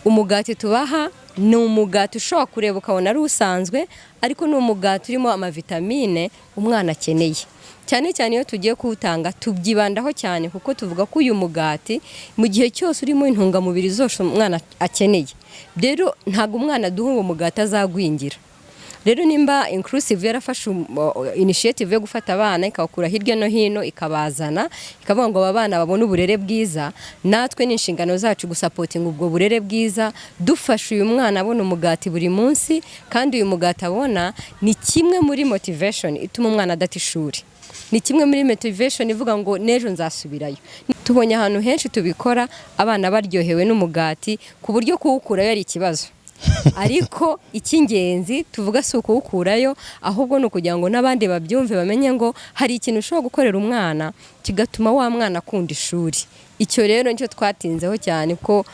Umugati tubaha ni umugati ushobora kureba ukabona ari usanzwe, ariko ni umugati urimo amavitamine umwana akeneye. Cyane cyane iyo tugiye kuwutanga tubyibandaho cyane, kuko tuvuga ko uyu mugati mu gihe cyose urimo intungamubiri zose umwana akeneye. Rero ntabwo umwana duha uwo mugati azagwingira. Rero nimba Inclusive yarafashe initiative yo gufata abana ikabakura hirya no hino, ikabazana, ikavuga ngo aba bana babone uburere bwiza, natwe ni inshingano zacu gusupportinga ubwo burere bwiza, dufasha uyu mwana abona umugati buri munsi. Kandi uyu mugati abona ni kimwe muri motivation ituma umwana adata ishuri, ni kimwe muri motivation ivuga ngo n'ejo nzasubirayo. Tubonye ahantu henshi tubikora, abana baryohewe n'umugati ku buryo kuwukurayo ari ikibazo. Ariko icy'ingenzi tuvuga si ukuwukurayo, ahubwo ni ukugira ngo n'abandi babyumve, bamenye ngo hari ikintu ushobora gukorera umwana kigatuma wa mwana akunda ishuri. Icyo rero nicyo twatinzeho cyane, ko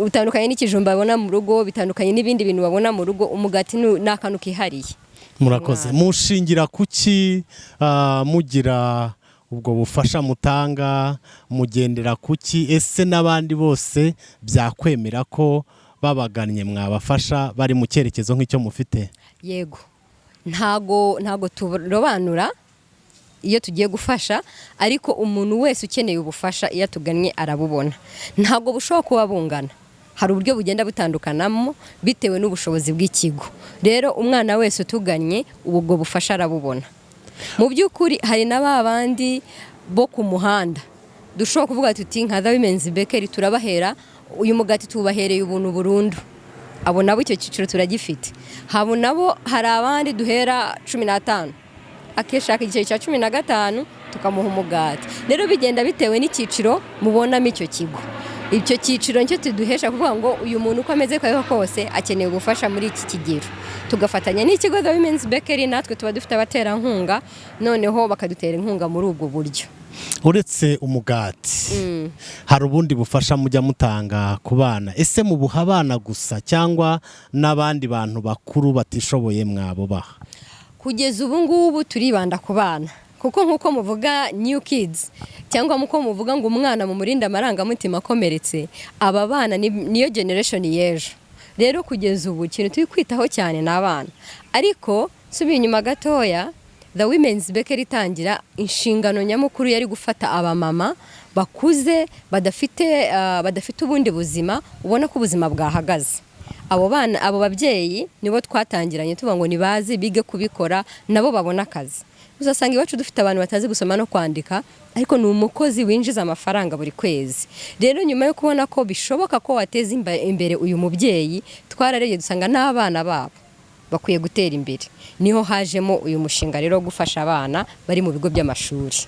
bitandukanye n'ikijumba babona mu rugo, bitandukanye n'ibindi bintu babona mu rugo. Umugati ni akantu kihariye. Murakoze. Mushingira kuki mugira ubwo bufasha mutanga? Mugendera kuki? Ese n'abandi bose byakwemera ko babagannye mwabafasha bari mu cyerekezo nk'icyo mufite? Yego, ntago turobanura iyo tugiye gufasha, ariko umuntu wese ukeneye ubufasha iyo atugannye arabubona. Ntabwo bushobora kuba bungana, hari uburyo bugenda butandukanamo bitewe n'ubushobozi bw'ikigo. Rero umwana wese utugannye ubwo bufasha arabubona. Mu by'ukuri hari na ba bandi bo ku muhanda dushobora kuvuga tuti nka The Women's Bakery turabahera uyu mugati, tubahereye ubuntu burundu. Abo nabo icyo cyiciro turagifite. Habo nabo hari abandi duhera 15, akishaka igiceri cya 15 tukamuha umugati. Rero bigenda bitewe n'icyiciro mubonamo icyo kigo. Icyo cyiciro nicyo tuduhesha kuvuga ngo uyu muntu uko ameze kose akeneye ubufasha muri iki kigero, tugafatanya n'ikigo The Women's Bakery. Natwe tuba dufite abaterankunga, noneho bakadutera inkunga muri ubwo buryo. Uretse umugati, hari ubundi bufasha mujya mutanga ku bana? Ese mubuha abana gusa cyangwa n'abandi bantu bakuru batishoboye mwabubaha? Kugeza ubu ngubu turibanda ku bana, kuko nk'uko muvuga new kids, cyangwa nk'uko muvuga ngo umwana mumurinde amarangamutima akomeretse, aba bana niyo generation y'ejo. Rero kugeza ubu ikintu turi kwitaho cyane ni abana. Ariko nsubiye inyuma gatoya, The Women's Bakery itangira, inshingano nyamukuru yari gufata abamama bakuze badafite ubundi buzima, ubona ko ubuzima bwahagaze. Abo bana, abo babyeyi nibo twatangiranye, tuvuga ngo nibaze bige kubikora nabo babone akazi. Uzasanga iwacu dufite abantu batazi gusoma no kwandika, ariko ni umukozi winjiza amafaranga buri kwezi. Rero nyuma yo kubona ko bishoboka ko wateza imbere uyu mubyeyi, twararebye dusanga n'abana babo bakwiye gutera imbere. Niho hajemo uyu mushinga rero wo gufasha abana bari mu bigo by'amashuri.